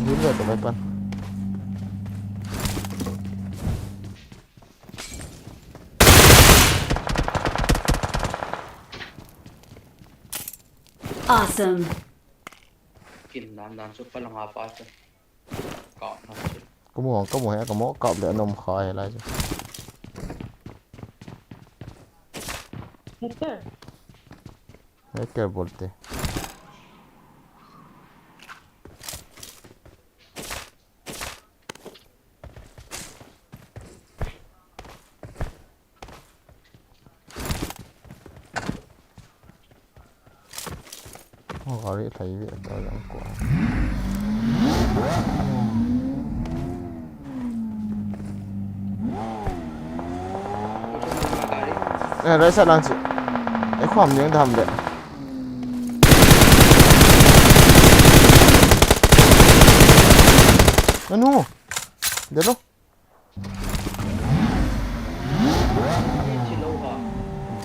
Gila tu weapon. Awesome. Kin dan dan chu palanga pa chu. Ka na chu. Kamu, kamu he, kamu kap le nom kha he lai chu. Hector. Hector bolte. Oh, gari lhai ve ta jang ko. Eh, right side lang chu. Eh, khom jeng dam de. Anu. Delo.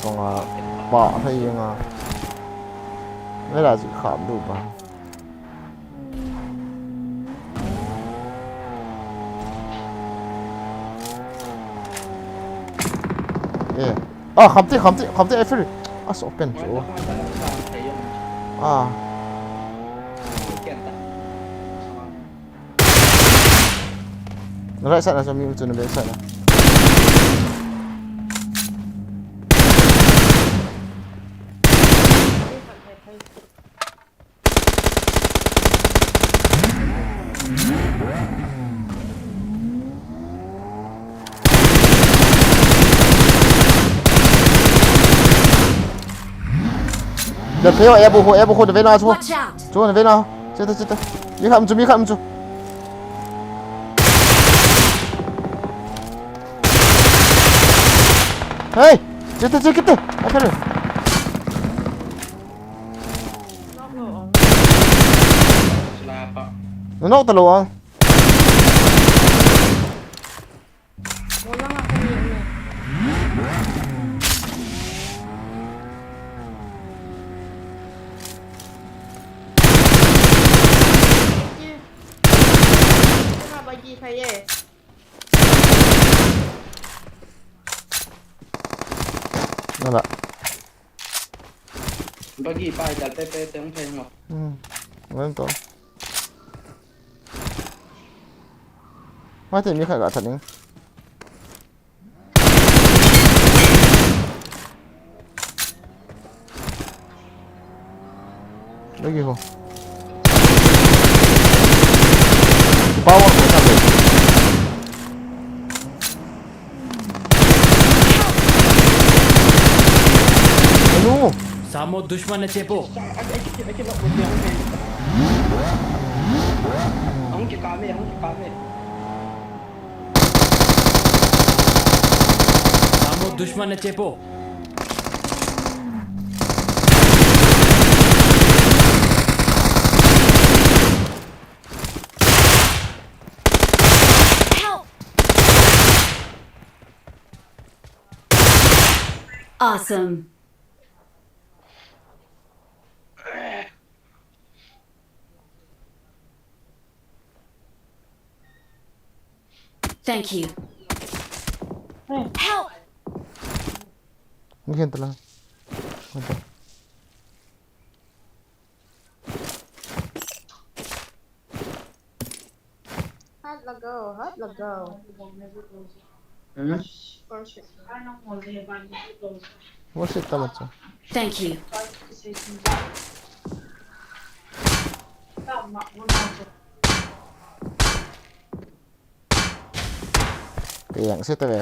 Tonga pa hai nga. Ngai la chu kham du ba. Eh. Ah, kham te, kham te, kham te, eh, free. Ah, so open chu. Ah. Right side na, so mi chu na back side na. Dal phei ho, abu ho, abu ho, dal phei na chu. Watch out! Chu, dal phei na. Chete, chete. Mi khat um chu, mi khat um chu. Hey! Chete, chete, chete. Akhare. Nunok ta lo ang. Wala nga kami yun eh. Thank you. Tara, bagi kayo eh. Wala. Bagi pa, dal pe pe, teng pe mo. Hmm. Wala to. Mate, mi khat ga that ding. Lagi ho. Power ko sa. Anu. Samo dushman ne chepo. Ahung kikame, ahung kikame. Samo dushman ne chepo. Help! Awesome. Thank you. Help! Ngihen tala. Ngihen tala. Hat lago, hat lago. Hmm? Worship. Worship tama chu. Thank you. Yang se ta ve.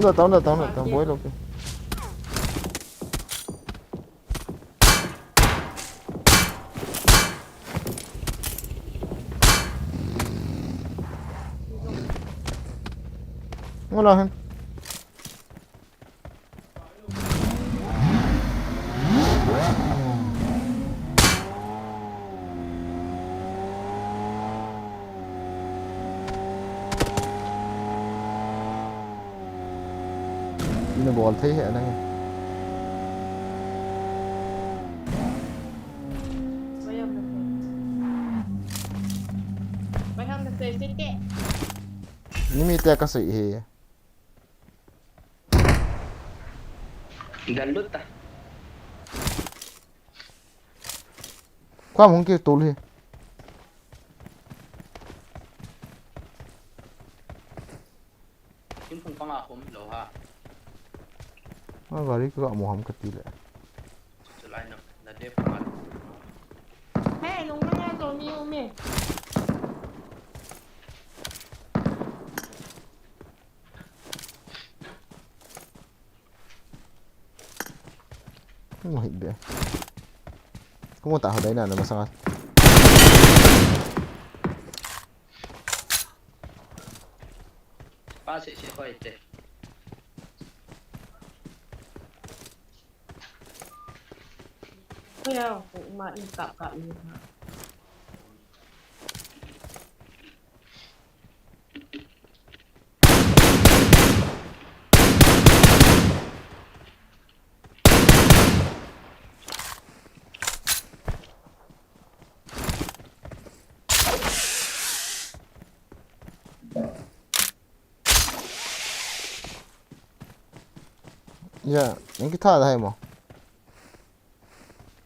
Unda ta, unda ta, unda ta, boi lo ke. Unda hen. Ina bol thei he nang. Ni mi te ka sei he. Dalut ta. Kham hung kitul hi. Thingphung panga khum lo ha. Ma gari ka mu ham ka ti le. Chu lai na, na de panga. Hey, nung na nga to mi u mi. Mo hit be. Kumo ta ho dai na na masanga. Pa se se hoi te. Kaya ko ma in kap kap ni ha. Ya, nang kitha da hai mo.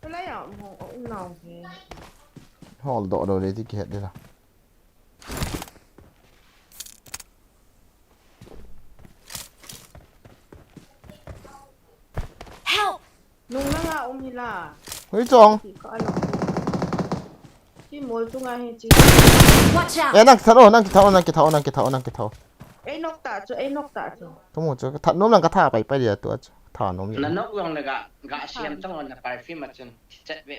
Wala ya mo, o nau he. Hol do do le ti ki het de la. Help! Nung na nga um hi la. Hui chong. Ti ka alo. Ti mol tu nga hi chi. Watch out! Eh, nang kitha o, nang kitha o, nang kitha o, nang kitha o, nang kitha o. Ei nok ta chu, ei nok ta chu. Tumu chu, ka that nom lang ka tha pai pai dia tu chu. Tha nom. Na nok lang le ga, ga siam chang on na perfume a chun. Chat ve.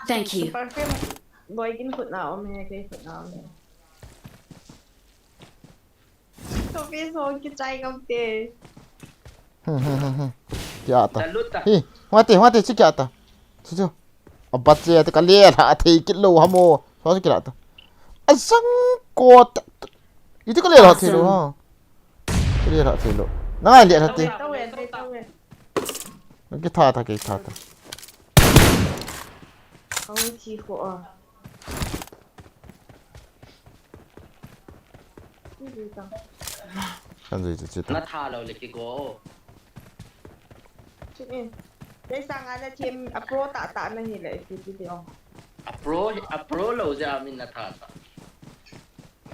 Thank you. Perfume. Boi kin khut na om he, kei khut na om he. Sophie so kichai kam te. Hmm, hmm, hmm, hmm. Kia ta. Dalut ta. Hi, hua te, hua te, chi kia ta. Chu chu. A bat che ta ka le la thei kit lo ha mo. So chi kia ta. A sang ko ta. I ti ka le la thei lo ha. Ka le la thei lo. Na le la thei. Tawe, tawe, tawe. Nang kitha ta, kitha ta. Ang chi ko a. Kan zui chu chu ta. Na tha lo le ki go. Chi in. Dei sang a na team a pro ta ta na hi le ki ti ti ong. A pro, a pro lo ja min na tha ta.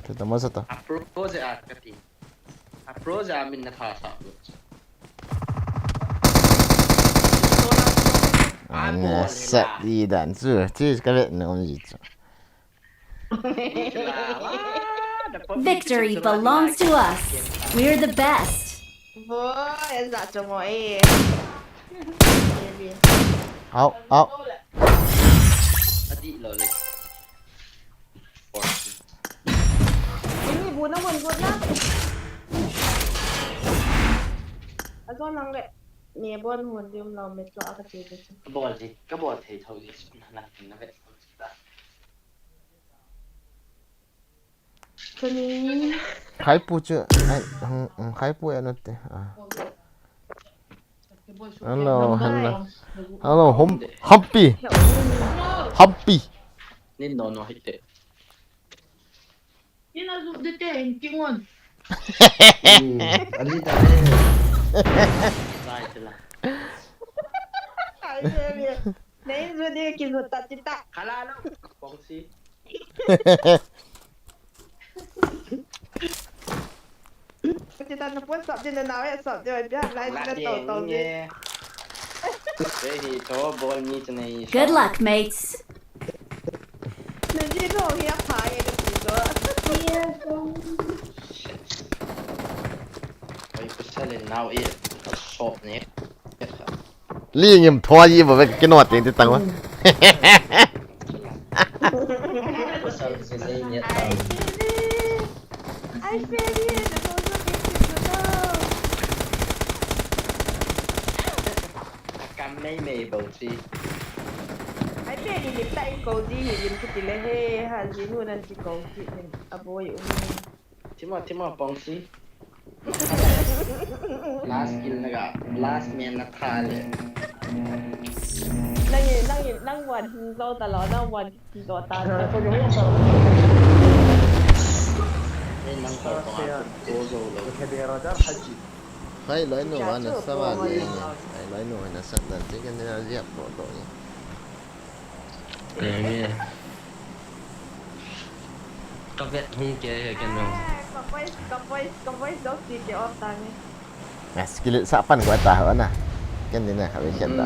Ke ta ma sa ta. A pro ja ka ti. A pro ja min na tha sa. Ane, sat di dan chu, chu ka vet nom ji chu. Victory belongs to us. We're the best. Boy, za chu mo e. Au, au. Adi lo le. Ini bu na hun bu na. Azo nang le. Ni bon hun dium lo met lo aka che che. Ka bol ji, ka bol thei tho ji. Na na na ve. Kani. Khai pu chu, ai, hmm, hmm, khai pu ya na te. Ah. Hello, hello. Hello, hum, hampi. Hampi. Nin no no hite. Ina zup de te, in kingon. Hmm, ali ta le. Sai tila. Ai, baby. Nei, zup de, kizut ta, ti ta. Kala lo. Pongsi. Ti ta, na pon sap de, na nau e sap de, ai, bia, lai, na tau, tau de. Ready to ball ni tene. Good luck, mates. Na ji no hi a pha e ka ti ko. Oi, pasal in nau e. Shot ne. Li ngim thua ji ba ve kino ting ti tang wa. Pasal in nei ni. Ai, baby. Ai, baby, na ko so ke ti ko. Kam nei mei bau si. Ai, baby, ni tai ko di hi lim ki ti le he, ha ji nu nan ti ko ki ni. A boy um. Tima, tima, pongsi. Last kill na ga, last man na tha le. Nang, nang, nang wan hin zo ta lo, nang wan hin zo ta lo. Ei nang ko ko ko zo lo. Hai loi nu ana sa ba le. Hai loi nu ana sa dan ti kan na ji ap to to ni. Enge. Ka vet hung ke he ken no. Ka voice, ka voice, ka voice dok ti ke off ta ni. Na skill sa pan ko ta ho na. Ken ni na ka ve ken da.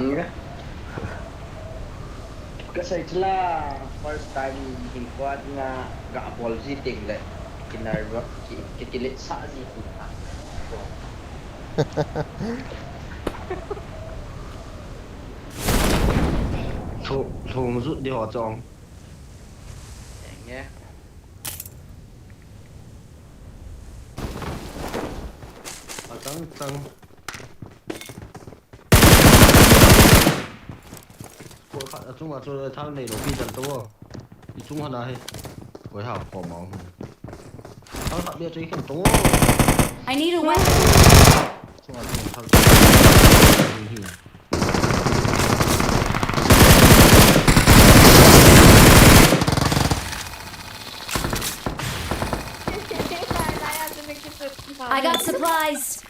Ka sai chla first time hin ko nga ga bol ji ting le. Kinar ba ki ki le sa ji ti. Thu thu mu zu di ho chong. Enge. Atang tang. Ko kha atung a chu thang nei lo pi jan to. I chung hana he. Koi ha ko ma. Thang kha bia chu i khen to. I need a weapon. Chung a chung thang. I got supplies.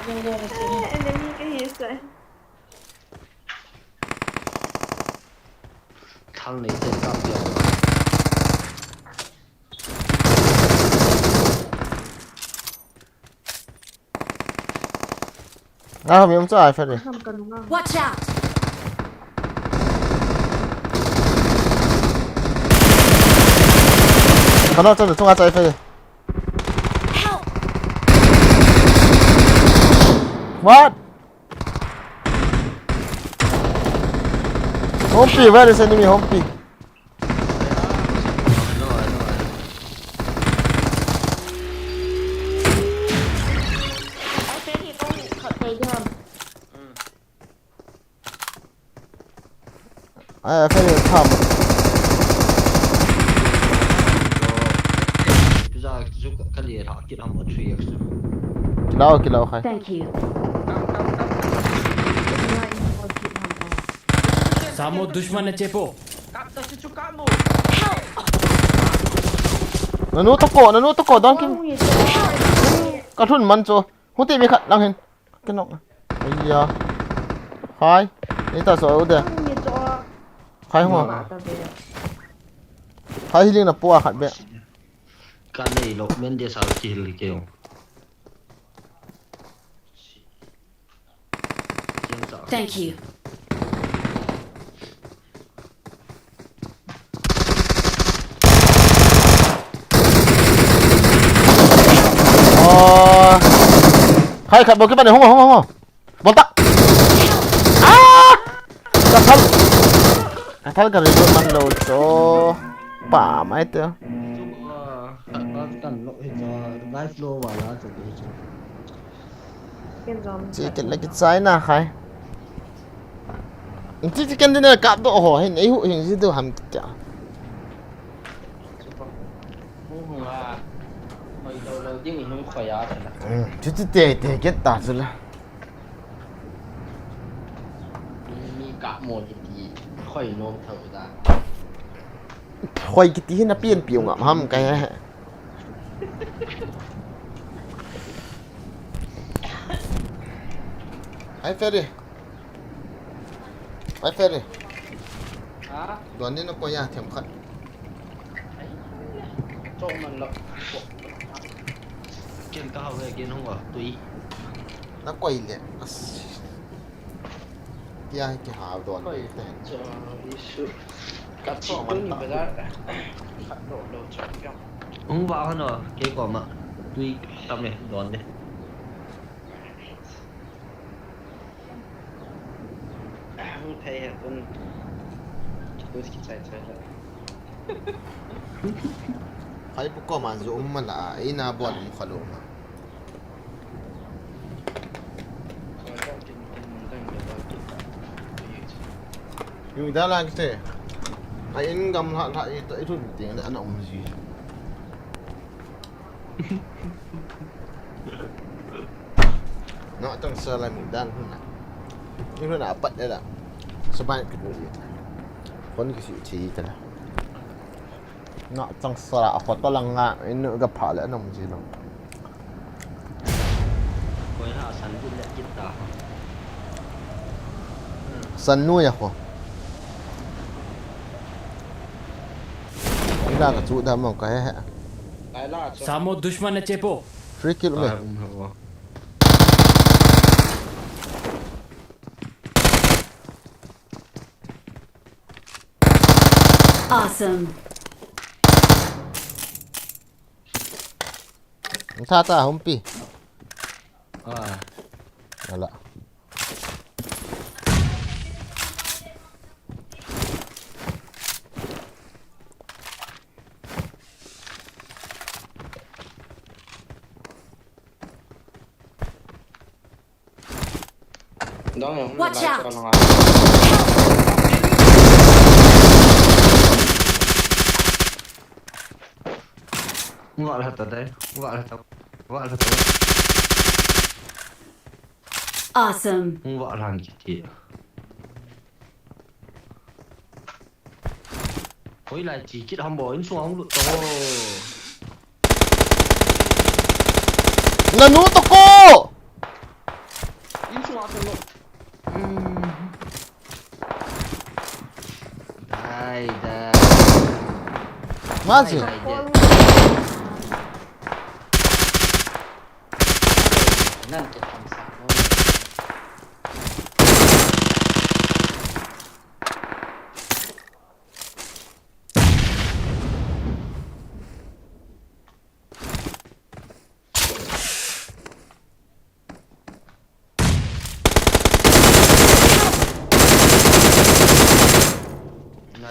Enemy ka hi sa. Thang nei te ka pia. Nga hom yom cha ai fa de. Ham ka nunga. Watch out! Kana cha de chunga cha ai fa de. Help! What? Hompi, where is enemy Hompi? Ai, te ni kong khat kai di ham. Ai, ai, fa de tham. Pizza chu ka le ha kit ham three x. Kilau, kilau khai. Thank you. सामो दुश्मन है चेपो। Nanu to ko, nanu to ko, don kim. Ka thun man cho. Huti mi khat lang hin. Kinok. Aiya. Khai. Ni ta so u de. Khai ho. Khai healing na po a khat be. Ka nei lo men de sa ki hil ke yo. Thank you. Ơ. Khai khat bol kit bani, hung, hung, hung, hung. Bol ta. Ah! Ka thal. Ka thal ka reload man lou cho. Pa mai te. Kan lo hi cho. Life lo wala cho. Ken jom. Chi ken la ki chai na khai. Chi chi ken din kap do ho hin, ei hu hin ji do ham kya. Hung hung a. Hoi lo lo ding hung khoi a kana. Chu chu te te ket ta chu la. Mi ka mo kiti khoi nom thau da. Khoi kiti hin a pian piu ngam ham kai he. Hai Ferry. Hai Ferry. Ha? Don ni na koi a themkhat. Ai. Chok man lo. Ken ka hau ve, ken hung a tui. Na koi le. As. Tia hi kihau don. Koi le te. Cho isu. Ka chi tun bazar. Khat lo lo cho kya. Hung va hano, kei koma. Tui tam le, don le. Hung thei he tun. Tui kichai chai le. Hai pu koma jo um ma la, ei na bol um kha lo ma. Yung da lang kite. Ai in gam la la i to i tun ting ana um ji. No tang sa la mi dan hun na. Ni hun na pat de la. Sa bai ki du ji. Kon ki si chi ta la. Na chang sara a kho to lang nga in ga pha le nang ji lo. Koi ha san bu le kit ta. San nu ya kho. Ina ka chu da mo ka he he. Samo dushman ne chepo. Free kill me. Awesome. Sa ta humpi. Ah. Ala. Watch out! Awesome. Hoilai chi kit ham bo, insung hung lut to. Nanu to ko! Insung a to lo. Dai, dai. Maji. Dai, dai, dai. Nan ke tham sa.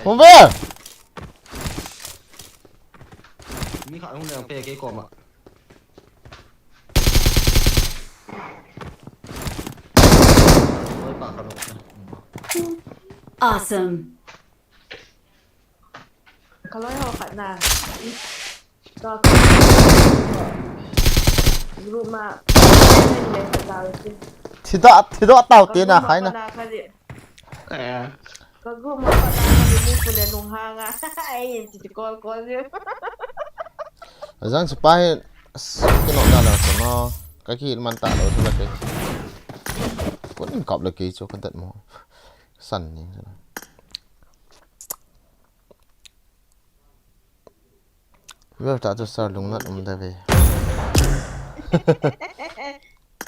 Hung ve. Mi khat hung leng pe kei koma. Awesome. Ka loi ho khat na. Ka group ma. Thida, thida tau te na khai na. Ka group ma pa na ka ni pu le nung ha nga. Ai, ti ti kol kol je. Ajang sipai, as, kino da la ko no. Ka ki man ta lo tu la ke. Ko nin kap la ke chu ka dat mo. San ni. Vel ta chu sir lungnat um da ve.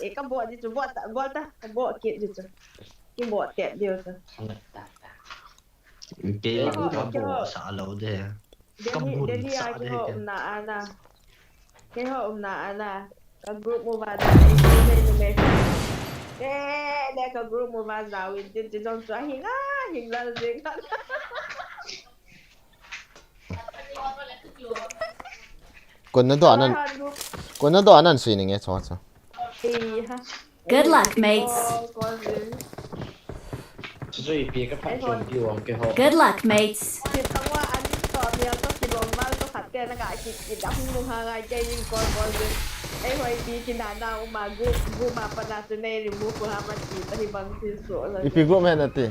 E ka bo di chu bo ta, bo ta, ka bo ki di chu. Ki bo te di chu. Ke la ka bo sa lo de. Ka bu sa de ke. Na ana. Keiho umna ana, ka group mu vana, ei, ei, ei, ei. Eh, le ka group mu vana, win tin tin jong chu ahing a, hing lal jing. Kon na do anan, kon na do anan sui ninge cho cho. Ei ha. Good luck, mates. Good luck, mates. Ipi group hen ati.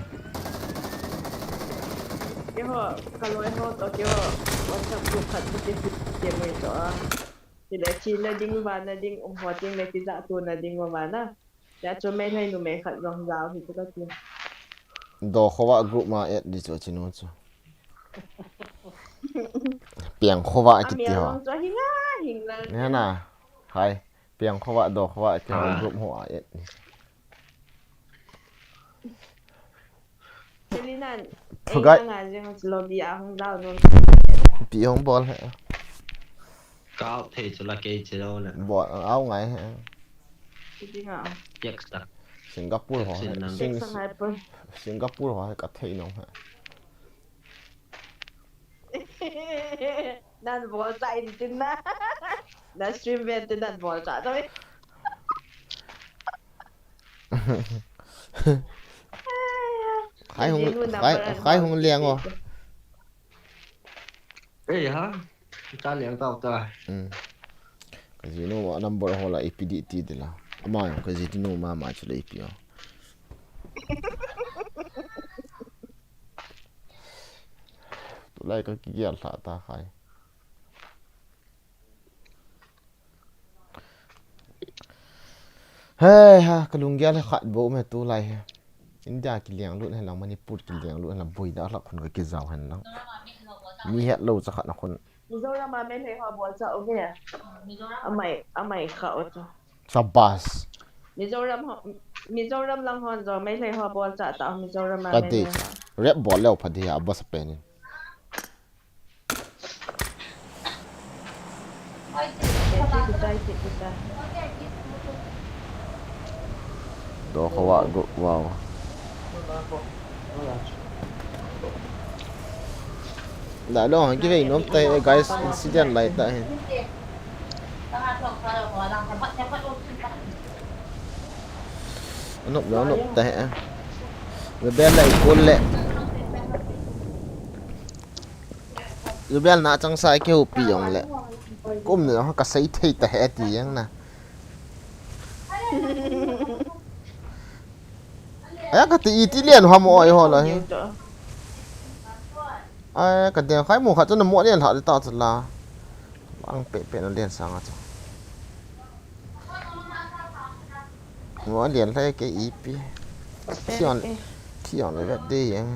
Tile thina ding, vana ding, um ho ding le kijah tona ding vana. Tia chu Meitei numei khat jong jao hi chu kati. Dokhowa group ma add di chu chinu chu. Piangkhowa kiti ho. Amel jong chu hinga hing lang. Nena. Hai. Piangkhowa, Dokhowa kiti ho group ho a add ni. Chilinan, Thugai. Ei nga jeng chu lobby a hung jao nom. Pi hung bol he. Kau thei chu la kei chu lo le. Bol, au ngai he. Kiti nga. Text ta. Singapore ho he. Text nang. Sing-, Text ngai pun. Singapore ho he ka thei nom he. Nan bol cha in tin na. Na stream ven tin nan bol cha. Khai hung, khai, khai hung liang o. Ei ha, ta liang tau ta. Hmm. Ka jinu ma number ho la ipi di ti de la. Ama ka jinu ma ma chu le ipi o. Tulai ka kigel lha ta khai. Hei ha, ka lunggel he khat bou me tulai he. India kiliang lut he lang, Manipur kiliang lut he lang, boida lak khun ka kijao he lang. Mi het lo cha khat na khun. Mizoram a Meitei ho bol cha uve. Amai, amai kha o cha. Sabas. Mizoram ho, Mizoram lang hon jong Meitei ho bol cha ta, Mizoram a Meitei ho. Rap bol leo pha di a bas pen in. Dokhowa group, wow. Da dong, kivei nom tai, eh, guys, incident lai ta hi. Anop le, anop tai, eh. Rebel lai kol le. Rebel na chang sa kihoupi jong le. Kum ne jong ka sei thei ta he ti jeng na. Aya ka ti iti lian ha mo ai ho la he. Aya ka deng khai mo khat chu na mo lian ha ta chu la. Ang pe pe na lian sang a chu. Mo lian lai ke ipi. Thion, thion le vet de jeng.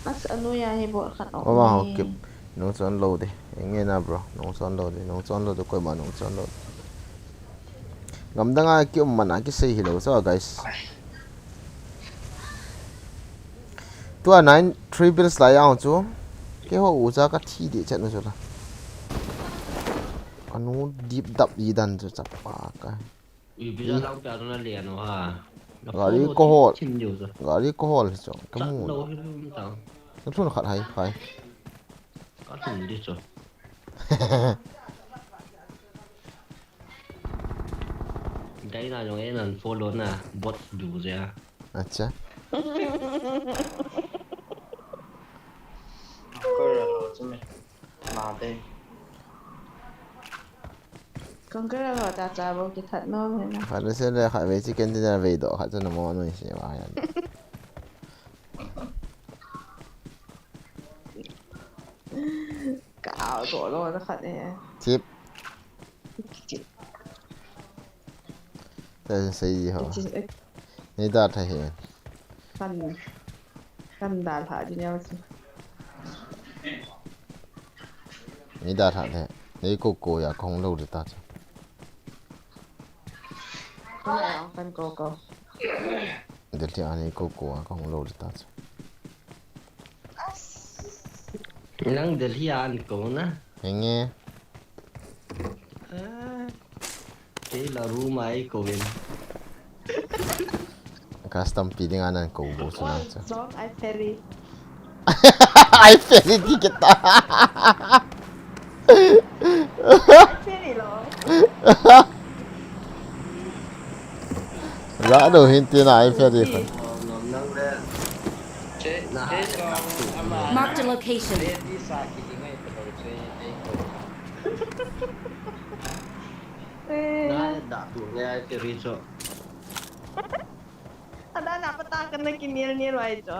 As anu ya hi bol khat. Oma ho kip. Nung chon lo de. Enge na bro. Nung chon lo de. Nung chon lo de. Koima nung chon lo de. Gamdang a ki um man a ki sei hi lo so, guys. Tua nine three bills lai ang chu. Keiho u cha ka thi di chet nu chu la. Anu dip dap di dan chu chapa ka. Ui, bisa lang pia na lian o ha. Gari ko hol. Gari ko hol chu. Ka mu. Ka thun khat hai, hai. Ka thun di chu. Dai na jong en an follow na bot du ja. Acha. Ko ra lo chu me. Ma te. Kong kara lo ta cha bo ki that no me na. Khat se le khat ve chicken dinner ve do khat chu na mo no si wa yan. Ka au to lo na khat e. Chip. Ten sei ho. Nei da tha he. Kan, kan da tha di neo si. Nei da tha the. Nei ko ko ya kong lo de ta cha. Kan ko ko. Delhi a nei ko ko a kong lo de ta cha. Nang Delhi a an ko na? Henge. Ah, kei la room a ei ko in. Custom pi ding a nan ko bo chu na cha. Zong ai ferry. Ai ferry di kita. Ai ferry lo. Za do hin ti na ai ferry ko. Ngam nang le. Che, Location. Ready sa kihi ngai pa lo che ei ko. Eh, Na da tu ngai te ri cho. ada na pata kan na kinil nil wai cho.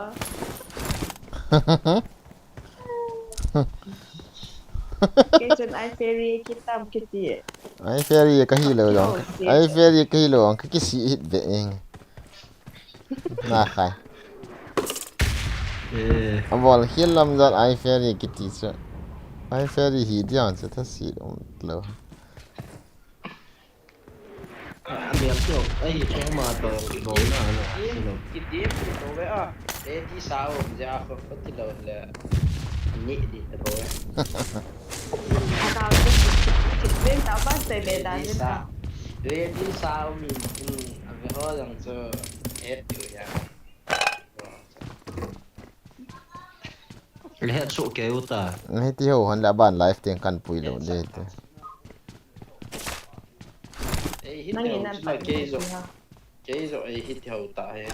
Kei chun ai fairy kitam kiti. Ai fairy ka hi lo jong. Ai fairy ka hi lo jong ka kisi hit ve eng. Na khai. Eh, A bol hial lam jat ai fairy kiti chu. Ai fairy hi diang chu ta si um lo. a bel to, ai hi chong ma to, bo na na, si lo. Kidim ki to ve a. Ready sa um ja ko ko ti lo le. Ni di to ve. Ada tu ben ta ba se be da Ready ni sa. Ta. Ready sa um in. A ve ho jang cho. Et yu ya. Le het so ke uta. Hiti ho han la ban live teng kan pui lo de te. Ei hit ho la kei jo. Kei jo ei hit ho ta he.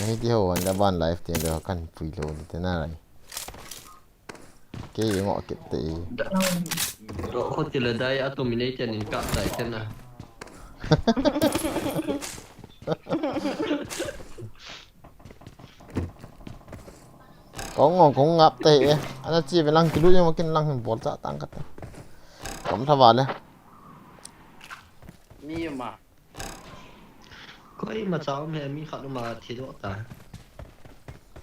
Hiti ho han la ban live teng de kan pui lo de te na rai. Kei ngo kit te. Ro ko ti le dai a to mi nei ten in ka dai ten na. Kong ngong kong ngap te e. Ana chi ve lang kilu yung kin lang hin bol cha tang ka te. Kom tha va le. Mi ma. Koi ma chao me mi khat ma thi do ta.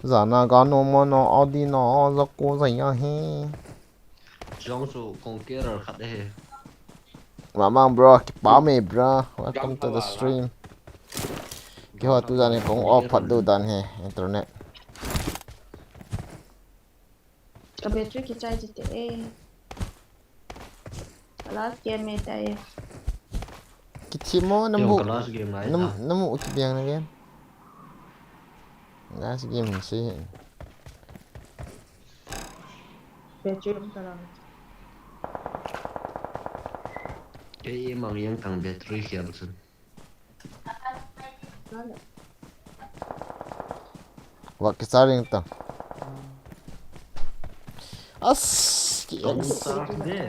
Za na ga no mo no audi no za ko za ya he. Jong su kong ke ro khat he. Mamang bro, kipa me bro. Welcome to the stream. Kiho tu dan he kong off phat du dan he internet. Ka battery kichai jite e. Last game me ta e. Kithi mo na Yo mu ka last game lai na ta. Na mu ki biang na game. Last game si. Battery um ta lang. Kei mang yang tang battery khial sun. Wa ki sa ring ta. As ki Kong ex sa de.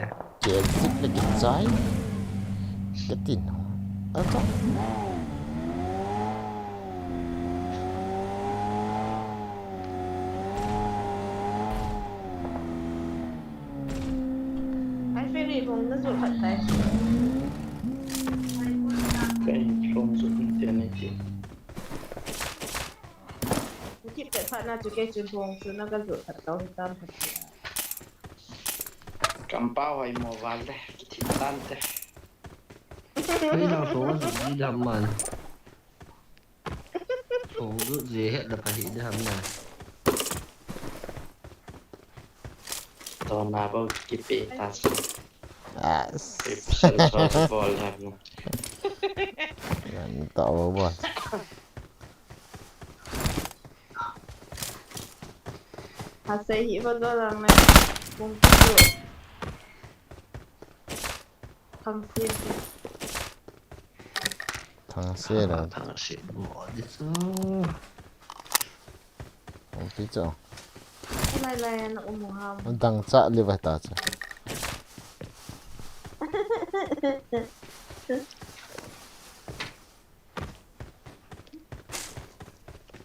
ki exit le ki chai. Ki tin. Ata. Ai fairy bong na zo khat tai. Kei from zo kun te ne ki. Kip te phat na chu kei chu bong chu na ka zo khat tau tam khat. Kampau hai mo val de. Kithi tan te. Kei na so wa di dam man. Kong du je het da pa hi dam na. To na bo kipe ta so. As. Sel so bol da mo. Yan ta o bo. Ha sei hi ba do lang na. Bong chu. Thang si. Thang se la. Thang se mo di so. Ong pi cho. Lai lai na um ham. Dang cha le va ta cha.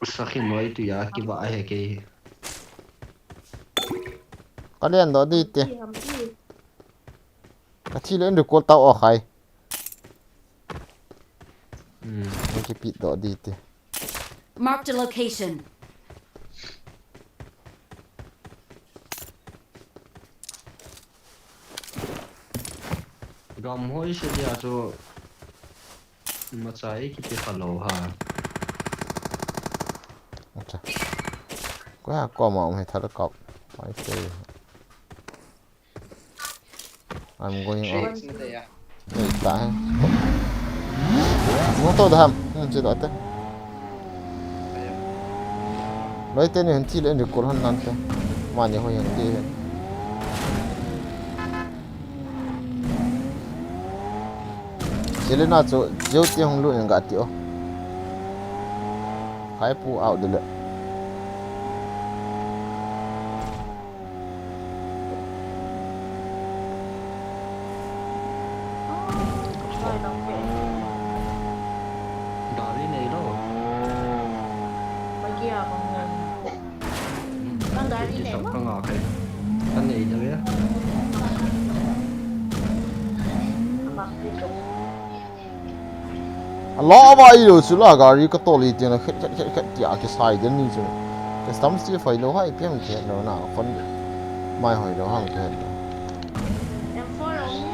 Sakhi noi tu ya ki ba he kei. Ka len do di te. Ki ham ki. Ka thi len du ko tau o khai. Hmm. Ni ki pi do di te. Marked a location. Gam hoi se dia chu machai ki pe kha lo ha. Acha. Ko ha ko ma um he thar kap. Ai se. I'm going out. Shades na te ya. Ei ta he. Mo to da ham. Hmm, che do te. Loi te ni hun thi le ni kol han nan te. Ma ni hoi han te. Selena chu jeu ti hung lu in ga ti o. Khai pu out de le. Gari nei lou. Bagi a kong nei. Nang gari nei lou? Ka nga kai. Ka nei lou ya. Ka bak ti lou. Alo ba i lo chu la gari ka tol i ti na khet khet khet khet ti a kisai den ni chu. Custom si fai lou hai piang khet lou na phone mai hoi lou hang khet lou. M four om ni.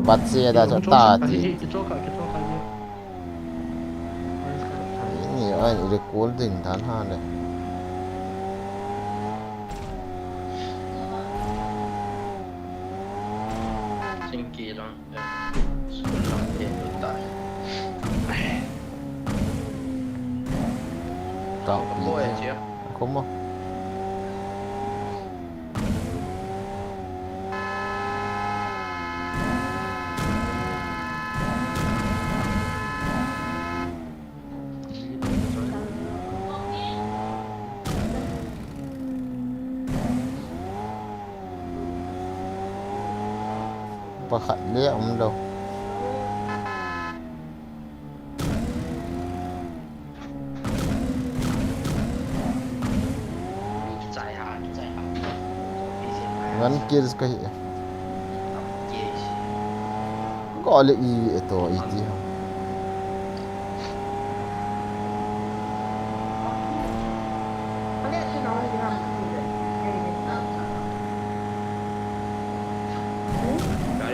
Bat se da chu ta ti. Ni ai ni le kol ding dan ha le. Singki lang. School lang te tu ta. Tao ko e chia. Ko mo. Pakhat le um lou. One kills ka hi. Ko le i e to i ti.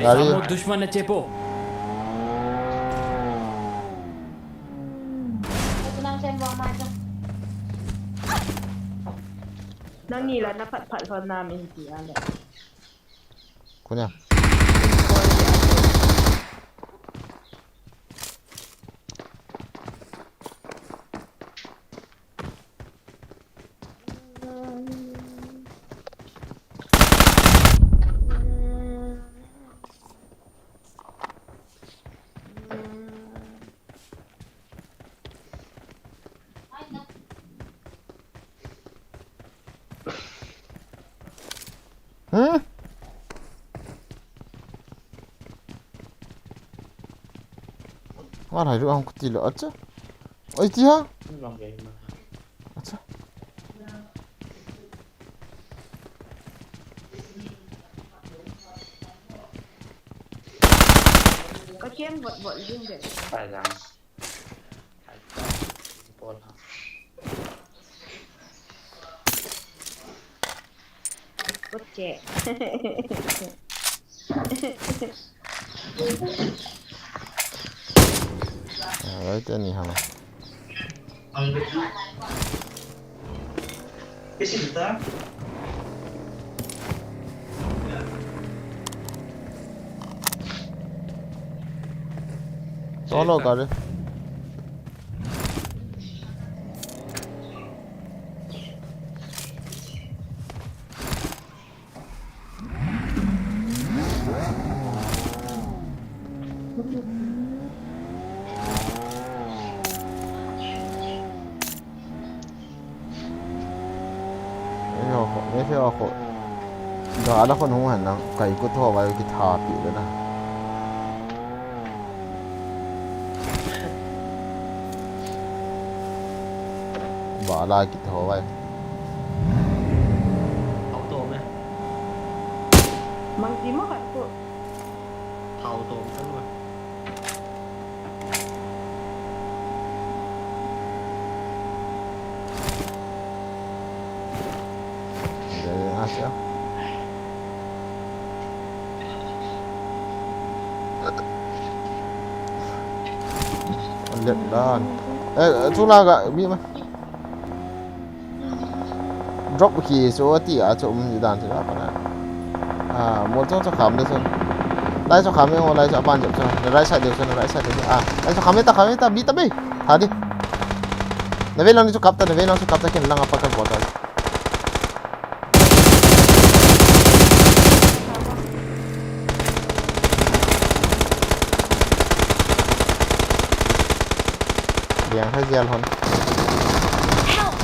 Gari. Samo dushman na chepo. Nang ni la na phat phat lhon na min ti a le. Kunia. Hmm? Ngan hai ru ang kuti lo acha. Oi ti ha? Acha. Ka kem bot bot jing de. Pai lang. Bol ha. Bot che. Alright, anyhow. Solo gari. Ei ho, ei ho ho. Gala khon hung han lang, kai kut ho vai kitha pi le na. Bala kitha vai. Auto me. Mang ti mo khat ko. Thao tom kan ma. Dai, a sia. An let dan. Eh, chu la ga mi ma. Drop khi chu ati a chu um dan chu la pa na. A, mol chong chu kham le chun. Lai chu kham e, lai chu aban jep chu. Right side deu chu, right side deu chu. A, lai chu kham e ta, kham e ta, bi ta bi. Tha di. Na ve lang ni chu kap ta, na ve lang chu kap ta, ken lang apa kan bol ta. Liang hai zial hon. Help!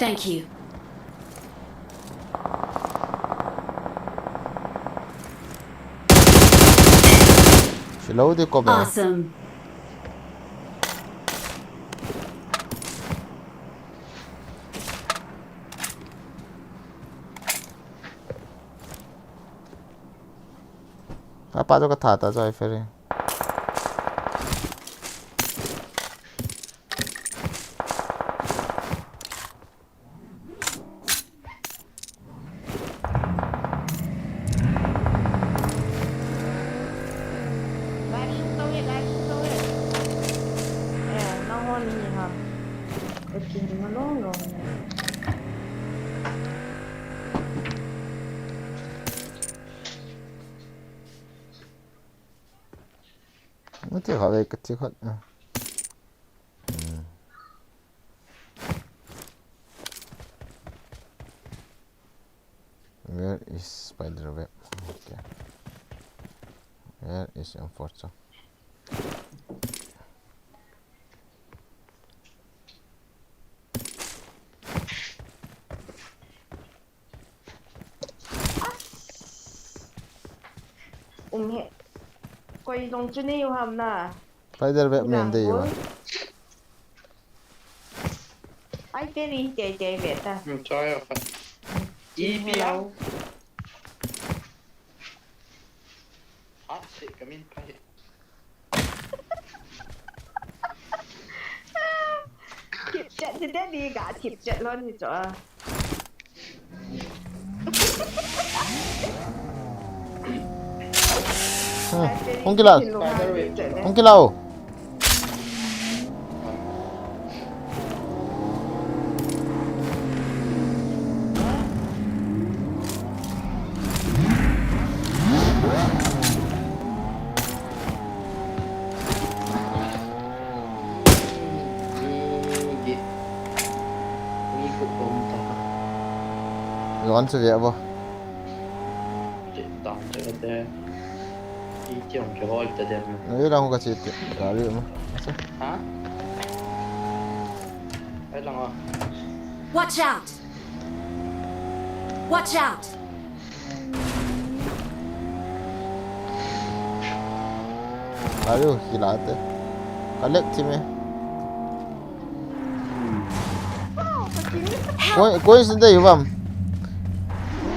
Thank you. Silo di ko be. Awesome. Apa tu ka tha ta choi feri. Mati khat le kati khat. Ah. Hmm. Where is spider web? Okay. Where is M four? Um he. Koi jong chu nei u ham na. Spider web nem dei u. Ai, te ni te te ve ta. Hmm, choi a khat. Ipi a? Hello. Hat se kamin pai. Thip chet, ti te ni ga thip chet lon ni chu a. Hmm. Hung kila. Hung kila o. Jon chu ve vo. Ti tang che te. Ti tiang ke hol te dem. Ei lang ka che te. Gari ma. Asa. Ha? Ei lang a. Watch out! Watch out! Ayo, hilate. Collect him eh. Koi, koi sinde yubam.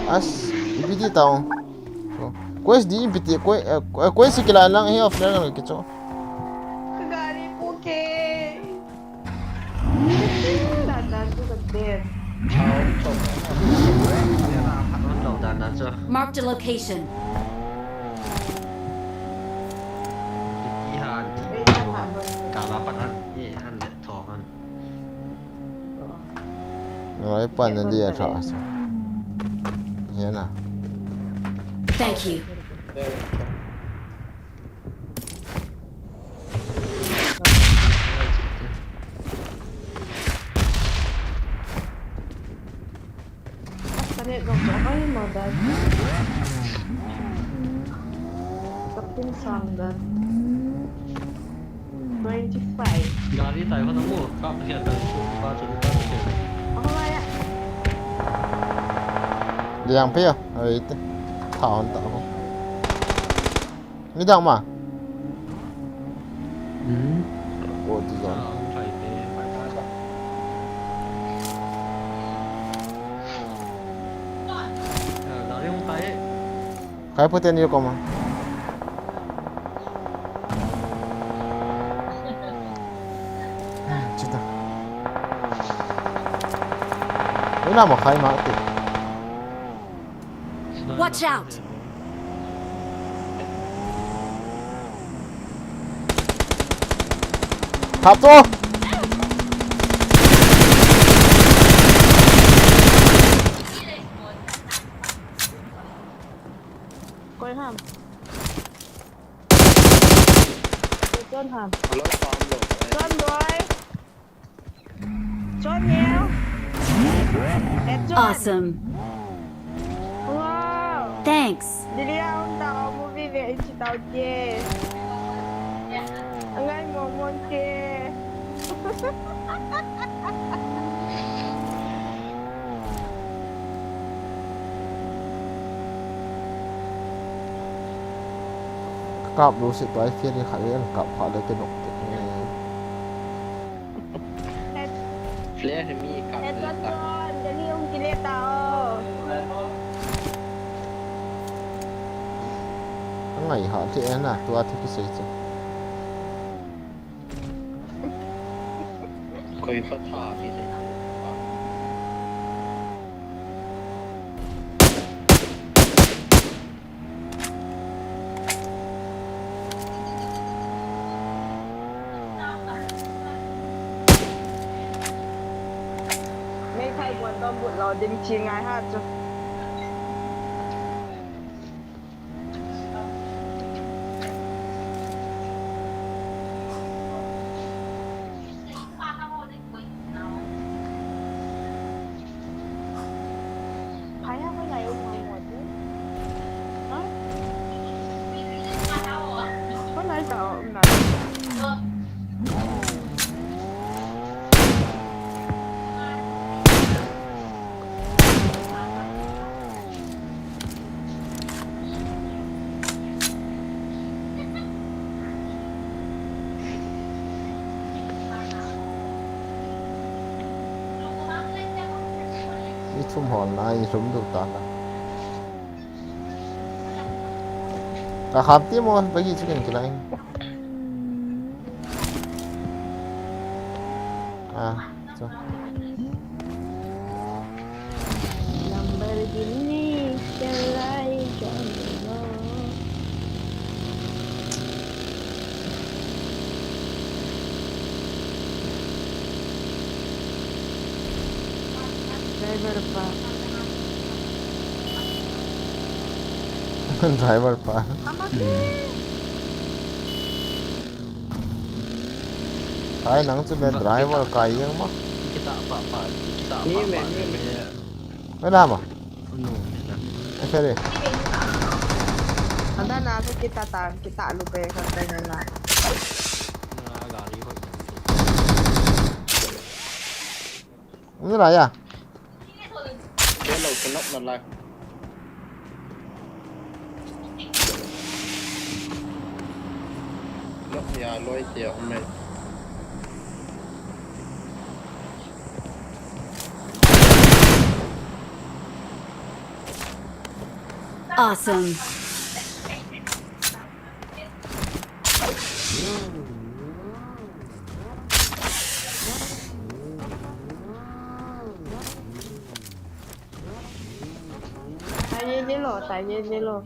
As, ipi ti taong. Koi di ipi ti, koi, eh, koi si kila lang hi off lang kicho. Gari puke. Marked a location. Ngai pan na dia tha asa. Hian a. Thank you. Ka net jong chu ahoi mo dan. Ka pin sang dan. Twenty five. Gari tai hon amu, ka pa hian tai chu, pa chu, pa chu. Ahoi a. Liang pe a, ai te. Tha hon ta ko. Midang ma. Hmm. Ko ti zo. Kai po teni ko ma. Chita. Ina ma khai ma ti. Watch out! Hap to! Koi ham. Koi chon ham. Hello, Pablo. Chon boy. Chon neo. Headshot. Awesome. Wow. Thanks. Dili a um ta o movie ve in chi tau tie. Angai mo mon tie. Kap lou se tua, ai fian ni khat le an kap kha le ke nok te. Flare hi mi kap le ta. Angai ha te na tua te kisei che. Koi kha tha hi le. Mei thai buan dom but lo ding chi ngai ha chu. I thum hol na, i thum du ta na. Ka khap ti mo, bagi chicken kilai. Ah, so. Lamborghini, Ferrari, Lambo. Driver pa. Driver pa. Ama ke. Ai, nang chu me driver kai yang ma. Kita pa pa, kita pa pa. Ni me, ni me. Wala ma. Unu, ni na. Ai, fere. Ada na sa kita ta, kita lupe sa ta na. Na gari ho. Unu la ya. Kelo, kenok na lak. Nok ya loi tia ume. Awesome. Taye le lo, taye le lo.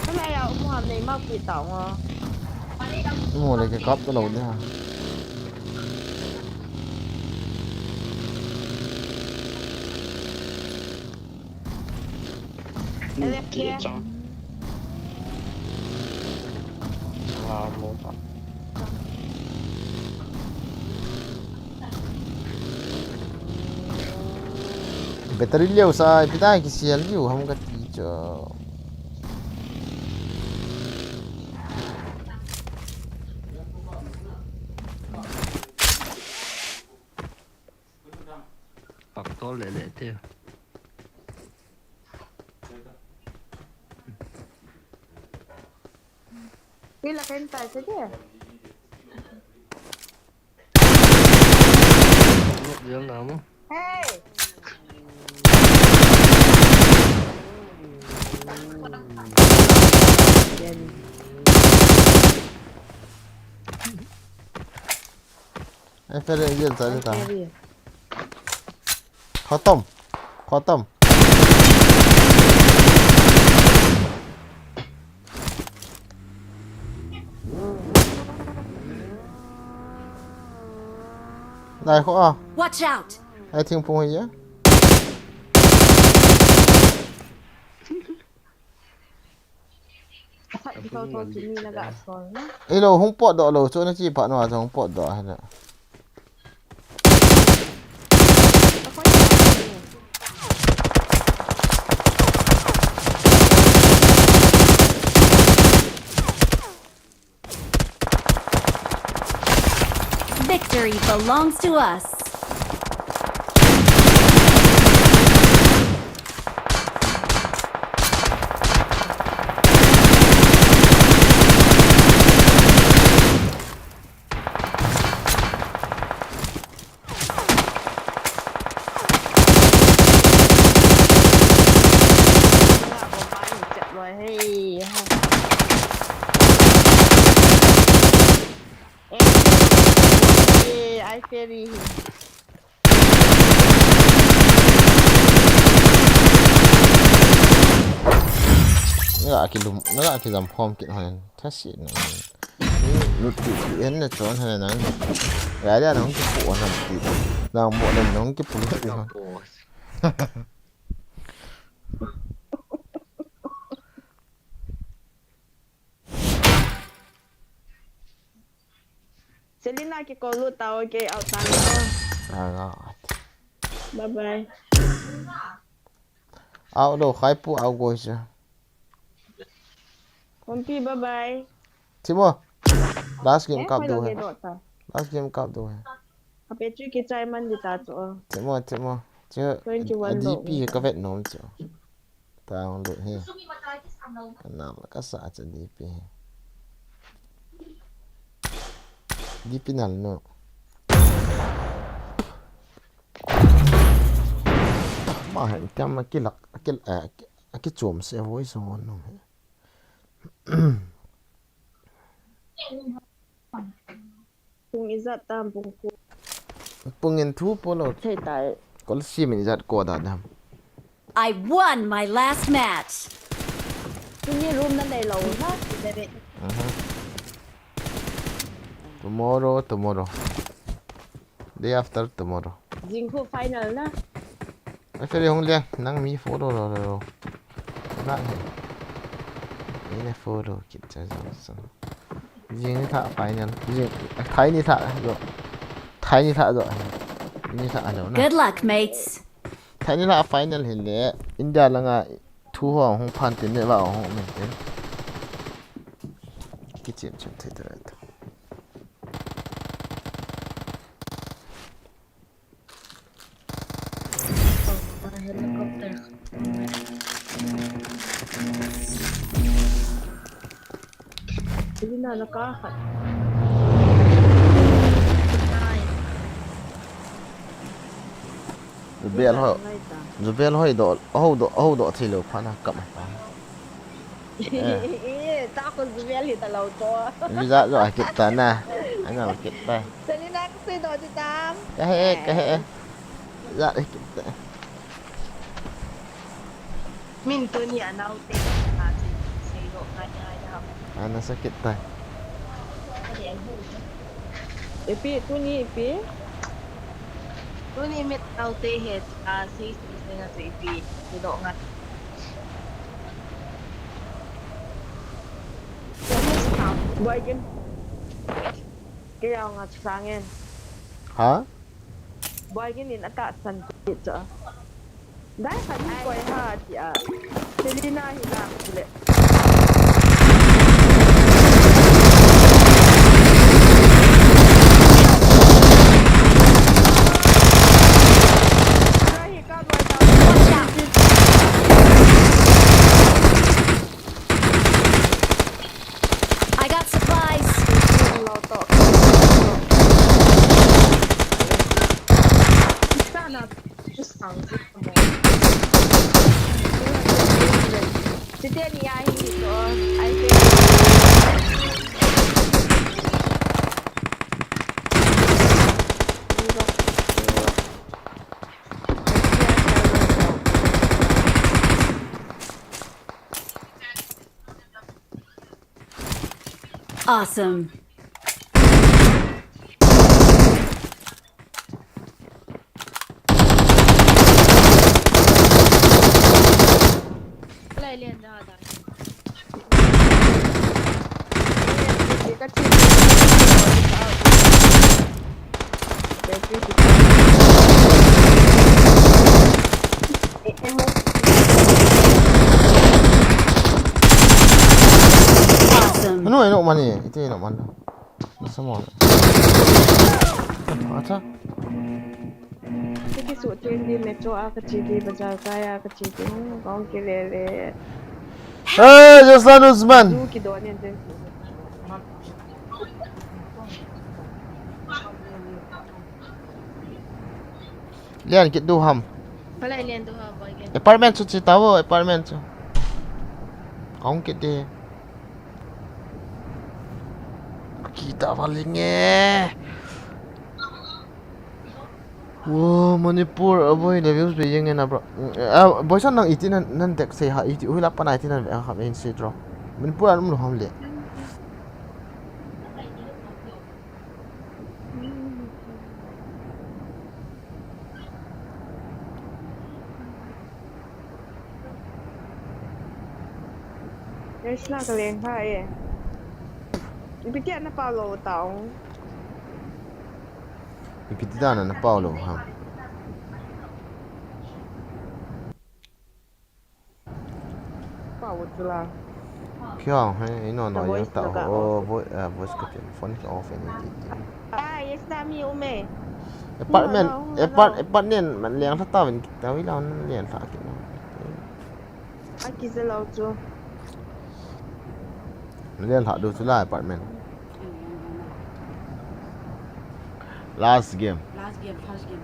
Kala ya umu ham nei mau ki tao ngo. Umu le ke kap ta lo de ha. Ele ke. Battery liu sa, ipi ta kisel liu ham kati chu. Pak tol le le te. Pi la ken tai se dia. Nok dia na mo. Hey. Ai, fere, ye, ta, ta. Khatam. Khatam. Nai kho a. Watch out. Ai, thingphung hi ya. Ilo, hung potdoh lou chu, na chi phat na chu hung potdoh hi na. Victory belongs to us. Hey. Hey, I carry him. Naga kilum, naga kijam khom kit hon. Thasit na. Lut kit kit hen na chon hen na. Ga dia nong kipu hon ti. Nang mo na nong kipu ti hon. Selina ke call lut tao ke out tao. Alright. Bye bye. Out lo khai pu out go sir. Kompi bye bye. Timo. Last game kap do hai. Last game kap do hai. Ape chu ki chai man di ta chu. Timo timo. Chu twenty one D P ka vet nom chu. Tang lut hi. Anam ka sa cha D P hi. D P nal no. Ma hen tam a kilak a kil a kichom se voi so no. Pung ijat tam pung ku. Pung in thu polo. Thei tai. Kol si min ijat ko da dam. I won my last match. Tuni room na nei lo na. Tomorrow, tomorrow. Day after tomorrow. Jing khu final na. Actually, hung liang, nang mi photo lo lo lo. Na he. Ina photo kit cha jang san. Jing ni tha final. Jing, thai ni tha lo. Thai ni tha lo. Ni tha lo na. Good luck, mates. Thai ni la final hin le. India langa thu ho hung phan tin ne va hung men tin. Kichim chim thei ta. Helicopter. Selina na ka khat. Zubel ho. Zubel ho do, ho do, ho do thilo phana kap pa. Eh, ta ko Zubel hi ta lo to. Visa zo a kit ta na. Anga kit ta. Selina ka sei do ti tam. Ka he, ka he. Za kit ta. Min tuni anau te ka sei, sei do ka nya ya. Ana sakit ta. Ipi tuni ipi. Tuni mit au te he, a, sei sei sei nga sei ipi. Sei do nga. Boy game. Kaya nga sangin. Ha? Boy game in ata san kit cha. Dai khat hi koi ha tia. Selina hi na kile. Hi ka boi ta. I got supplies. Awesome. Awesome. Ano, ano man eh. Ito yung naman. Nasa mo? Ata? Sige, sutin din, metro aka chidi, bazar kaya aka chidi, kong kilele. Hey, Jaslan Usman! Duki doon yan din. Lian kit du ham. Pala lian du ham, boy, lian. Apartment chu chi tao, apartment chu. Kaung kit de. Kita valing e. Wo, Manipur, aboi le views be yeng e na, bro. Mm, ah, boy san nang iti nan, nan tek sei ha, iti hui la pana iti nan ve ha, in sei draw. Manipur an um lo ham le. Yes, na ka leng kha e. Ipi tia na pao lo tao. Ipi tia na na pao lo ha. Pao tu la. Kya hai, ino no, ta voice ta na ka ho, off. Vo-, ah, voice ka tin, phone ka off ni ti ti. Ah, yes, na mi ume. Apartment, no, no, no, apart-, no. Apartment, man liang tha ta ven, ta wi la man liang tha ki no. Aki se lo chu. Liang tha du chu la apartment. Last game. Last game, first game.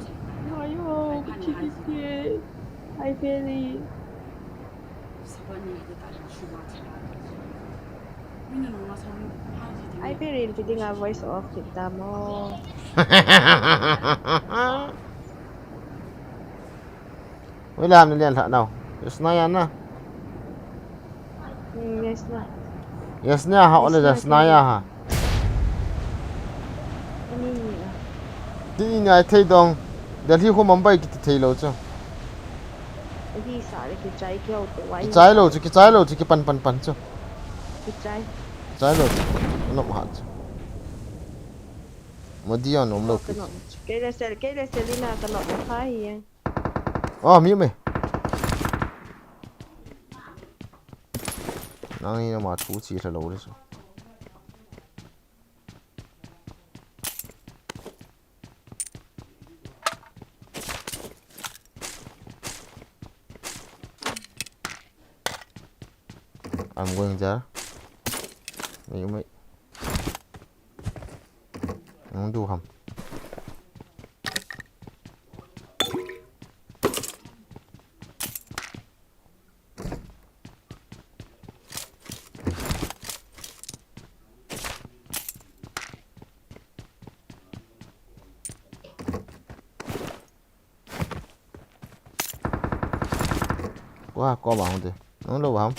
Ayo, kichi kichi. Ai, Feli. Ai, Feli, kichi nga voice off kita mo. Wei lam ni lian tha nau. Yes na ya na. Mm, yes na. Yes na ha, ole yes na ya ha. Ani ni na. Ti ni ai thei dong. Delhi ko Mumbai ki thei lo chu. Hi sa le kichai kyo to wai. Kichai lo chu, kichai lo chu, kipan pan pan chu. Kichai. Kichai lo chu. Nom ha chu. Modi a nom lo pi. Kei le sel, kei le sel ina ka nom kha hi. Oh, mi me. Nang ni ma thu chi tha lo le so. I'm going there. Wait, wait. Nang du ham. Wah, ko bang de. Nang lo bang.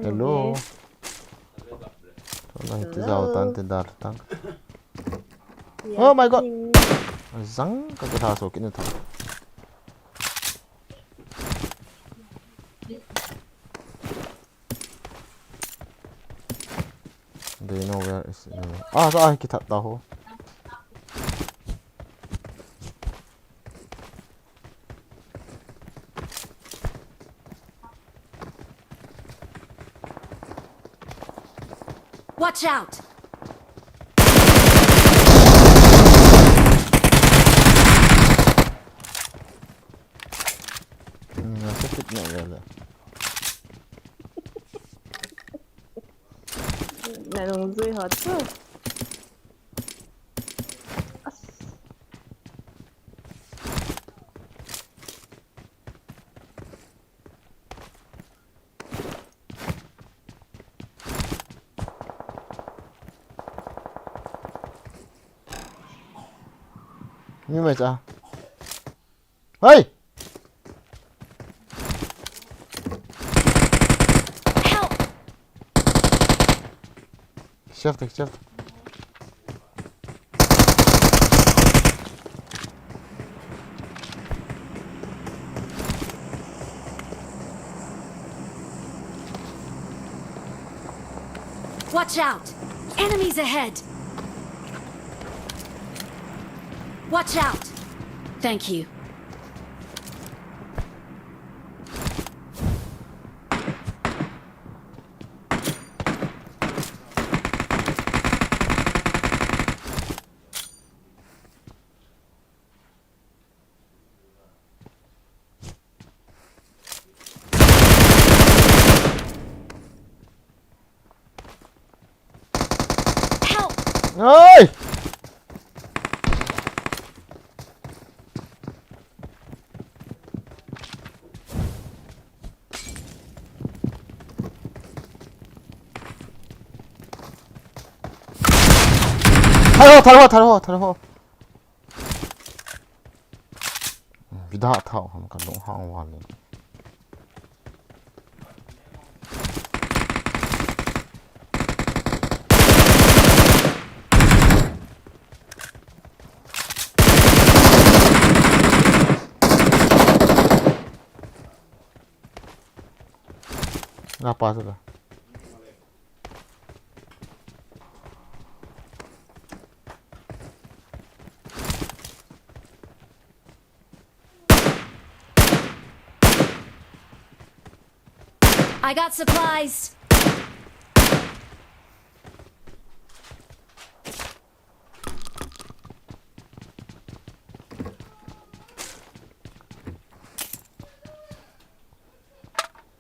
Hello. Hello. Hello. Oh my God. Zang ka ke tha so kit na tha. They know where is, uh, ah, sa, ah, kithat ta ho. Watch out! Hmm, nasa kit na wala. Nanung zui hot tu. As. Ni mai cha. Hey! Help! Shift, shift. Watch out! Enemies ahead! Watch out! Thank you. Help! Oi! Thal ho, thal ho, thal ho, thal ho. Vida thao ham ka long hang wa le. Na pa sa. I got supplies.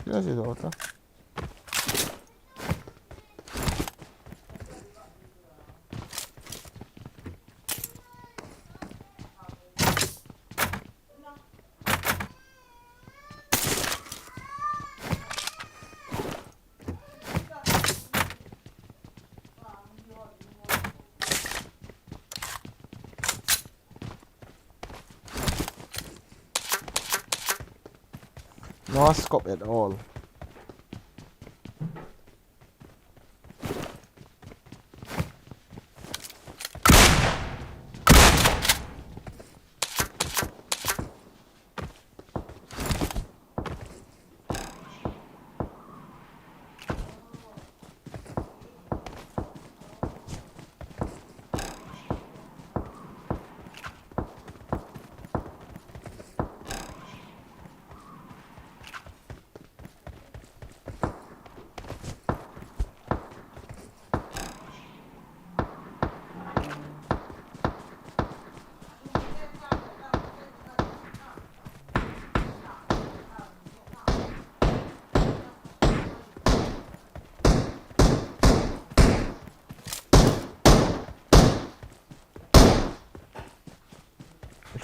Gracias, otra. No scope at all.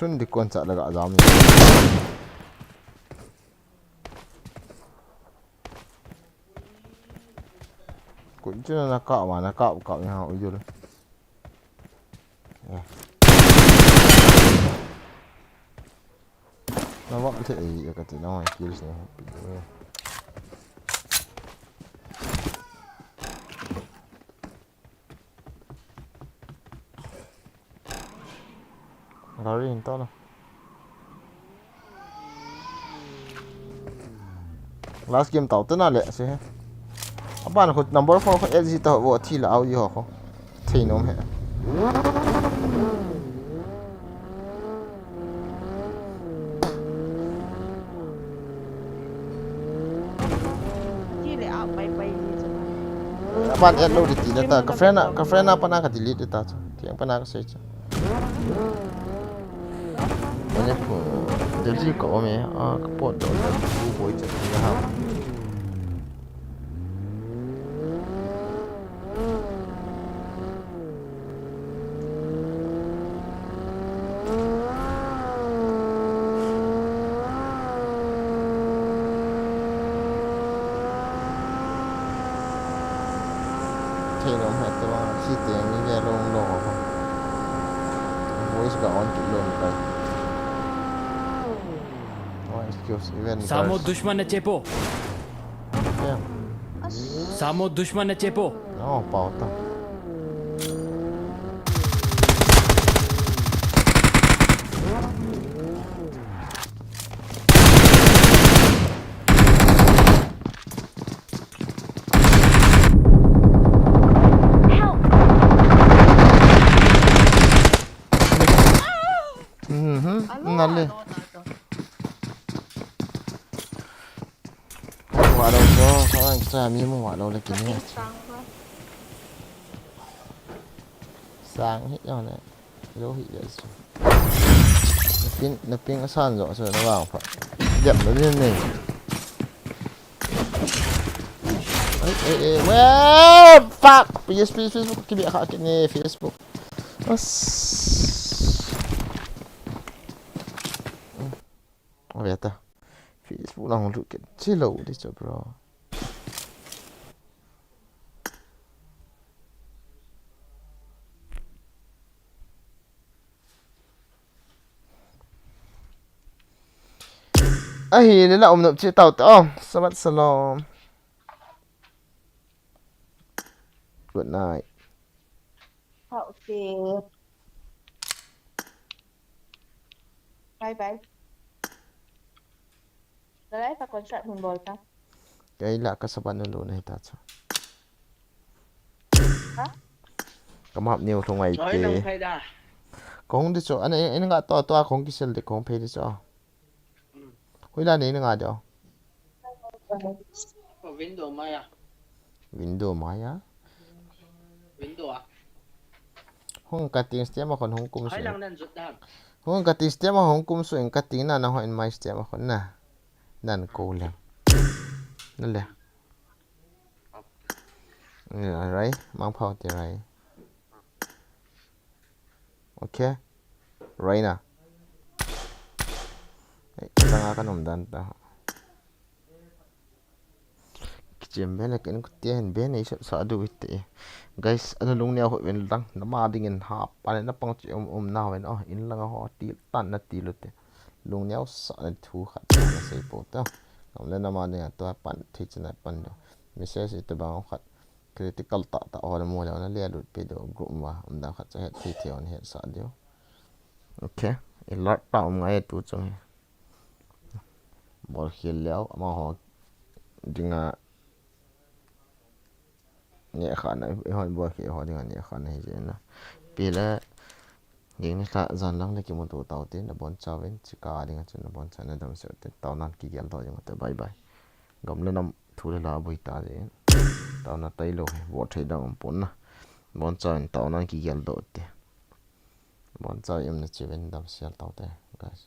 Lhun di kon cha laga jam. Kun chuna na ka ma na ka ka ni ha u jul. Ya. Na wa te e ka te na wa kills na. Gari hin ta na. Last game tau te na le se he. Aban khu number four khu L G ta ho thi la au ji ho khu. Thei nom he. Ki le a pai pai ji chu. Aban add lou di ti na ta. Ka friend a, ka friend a pana ka delete di ta chu. Tiang pana ka sei chu. Mane khu Delhi ka om e, a ka pot do le bu boi cha ti ha. Thei lom het te bang, thi te mi ve lom lo. Voice ga on kit lom kai. Oh, excuse, even Samo guys. Dushman na chepo. Yeah. Samo dushman na chepo. No, pau ta. Mhm, nale. Wa lo so, sa mi mo wa lo le kini. Sang hi yo ne. Lo hi ya su. Napin, napin asan jo su na wa pa. Jap lo din ne. Ai, ai, ai, well, fuck. P S P, Facebook, kibi kha kini, Facebook. As. Ave ta. Facebook lang lu ke chilo di cho, bro. Ahi, nila um nop chi tau te. Oh, Shabbat Shalom. Good night. Okay. Bye bye. Lalai ta contract mun bol ta. Kei la ka Shabbat na lo na hita cha. Ha? Ka map neo thong ai te. Kong di cho, ana in nga to to kong kisel de kong phe di cho. Hui la nei na nga de. Window maya. Window maya. Window a. Hung ka ting stem a kon hung kum Hai su. Lang nan jut dan. Hung ka ting stem a hung kum su in ka ting na na ho in mai stem a kon na. Nan ko le. Na le. Rai, mang phau ti rai. Okay. Rai na. Ei, tanga ka nom dan ta. Kichem be na ken kute hen be nei sa du ite. Guys, ana lung neo ho ven lang. Na ma ding in ha pa na pang chi um um na ven. Oh, in lang ho ti tan na ti lu te. Lung neo sa na thu khat na sei po ta. Ngam le na ma ding a to pan thi chana pan do. Message ite bang khat. Critical ta ta ho le mo le na le lut pe do group ma. Um da khat cha het thi thi on het sa do. Okay. I lat ta um ngai tu chung hi. Bol khel leo ama ho dinga ne kha na i hon bol khel ho dinga ne kha na hi je na. Pi le ging ni la zan lang le ki mo tu tau te na bon cha ven chi ka dinga chu na bon cha na dam se te tau nan ki gel do jong te bye bye. Gam le nam thu le la bui ta je. Tau na tai lo he bo thei dang um pon na. Bon cha ven tau nan ki gel do te. Bon cha im na chi ven dam sial tau te guys.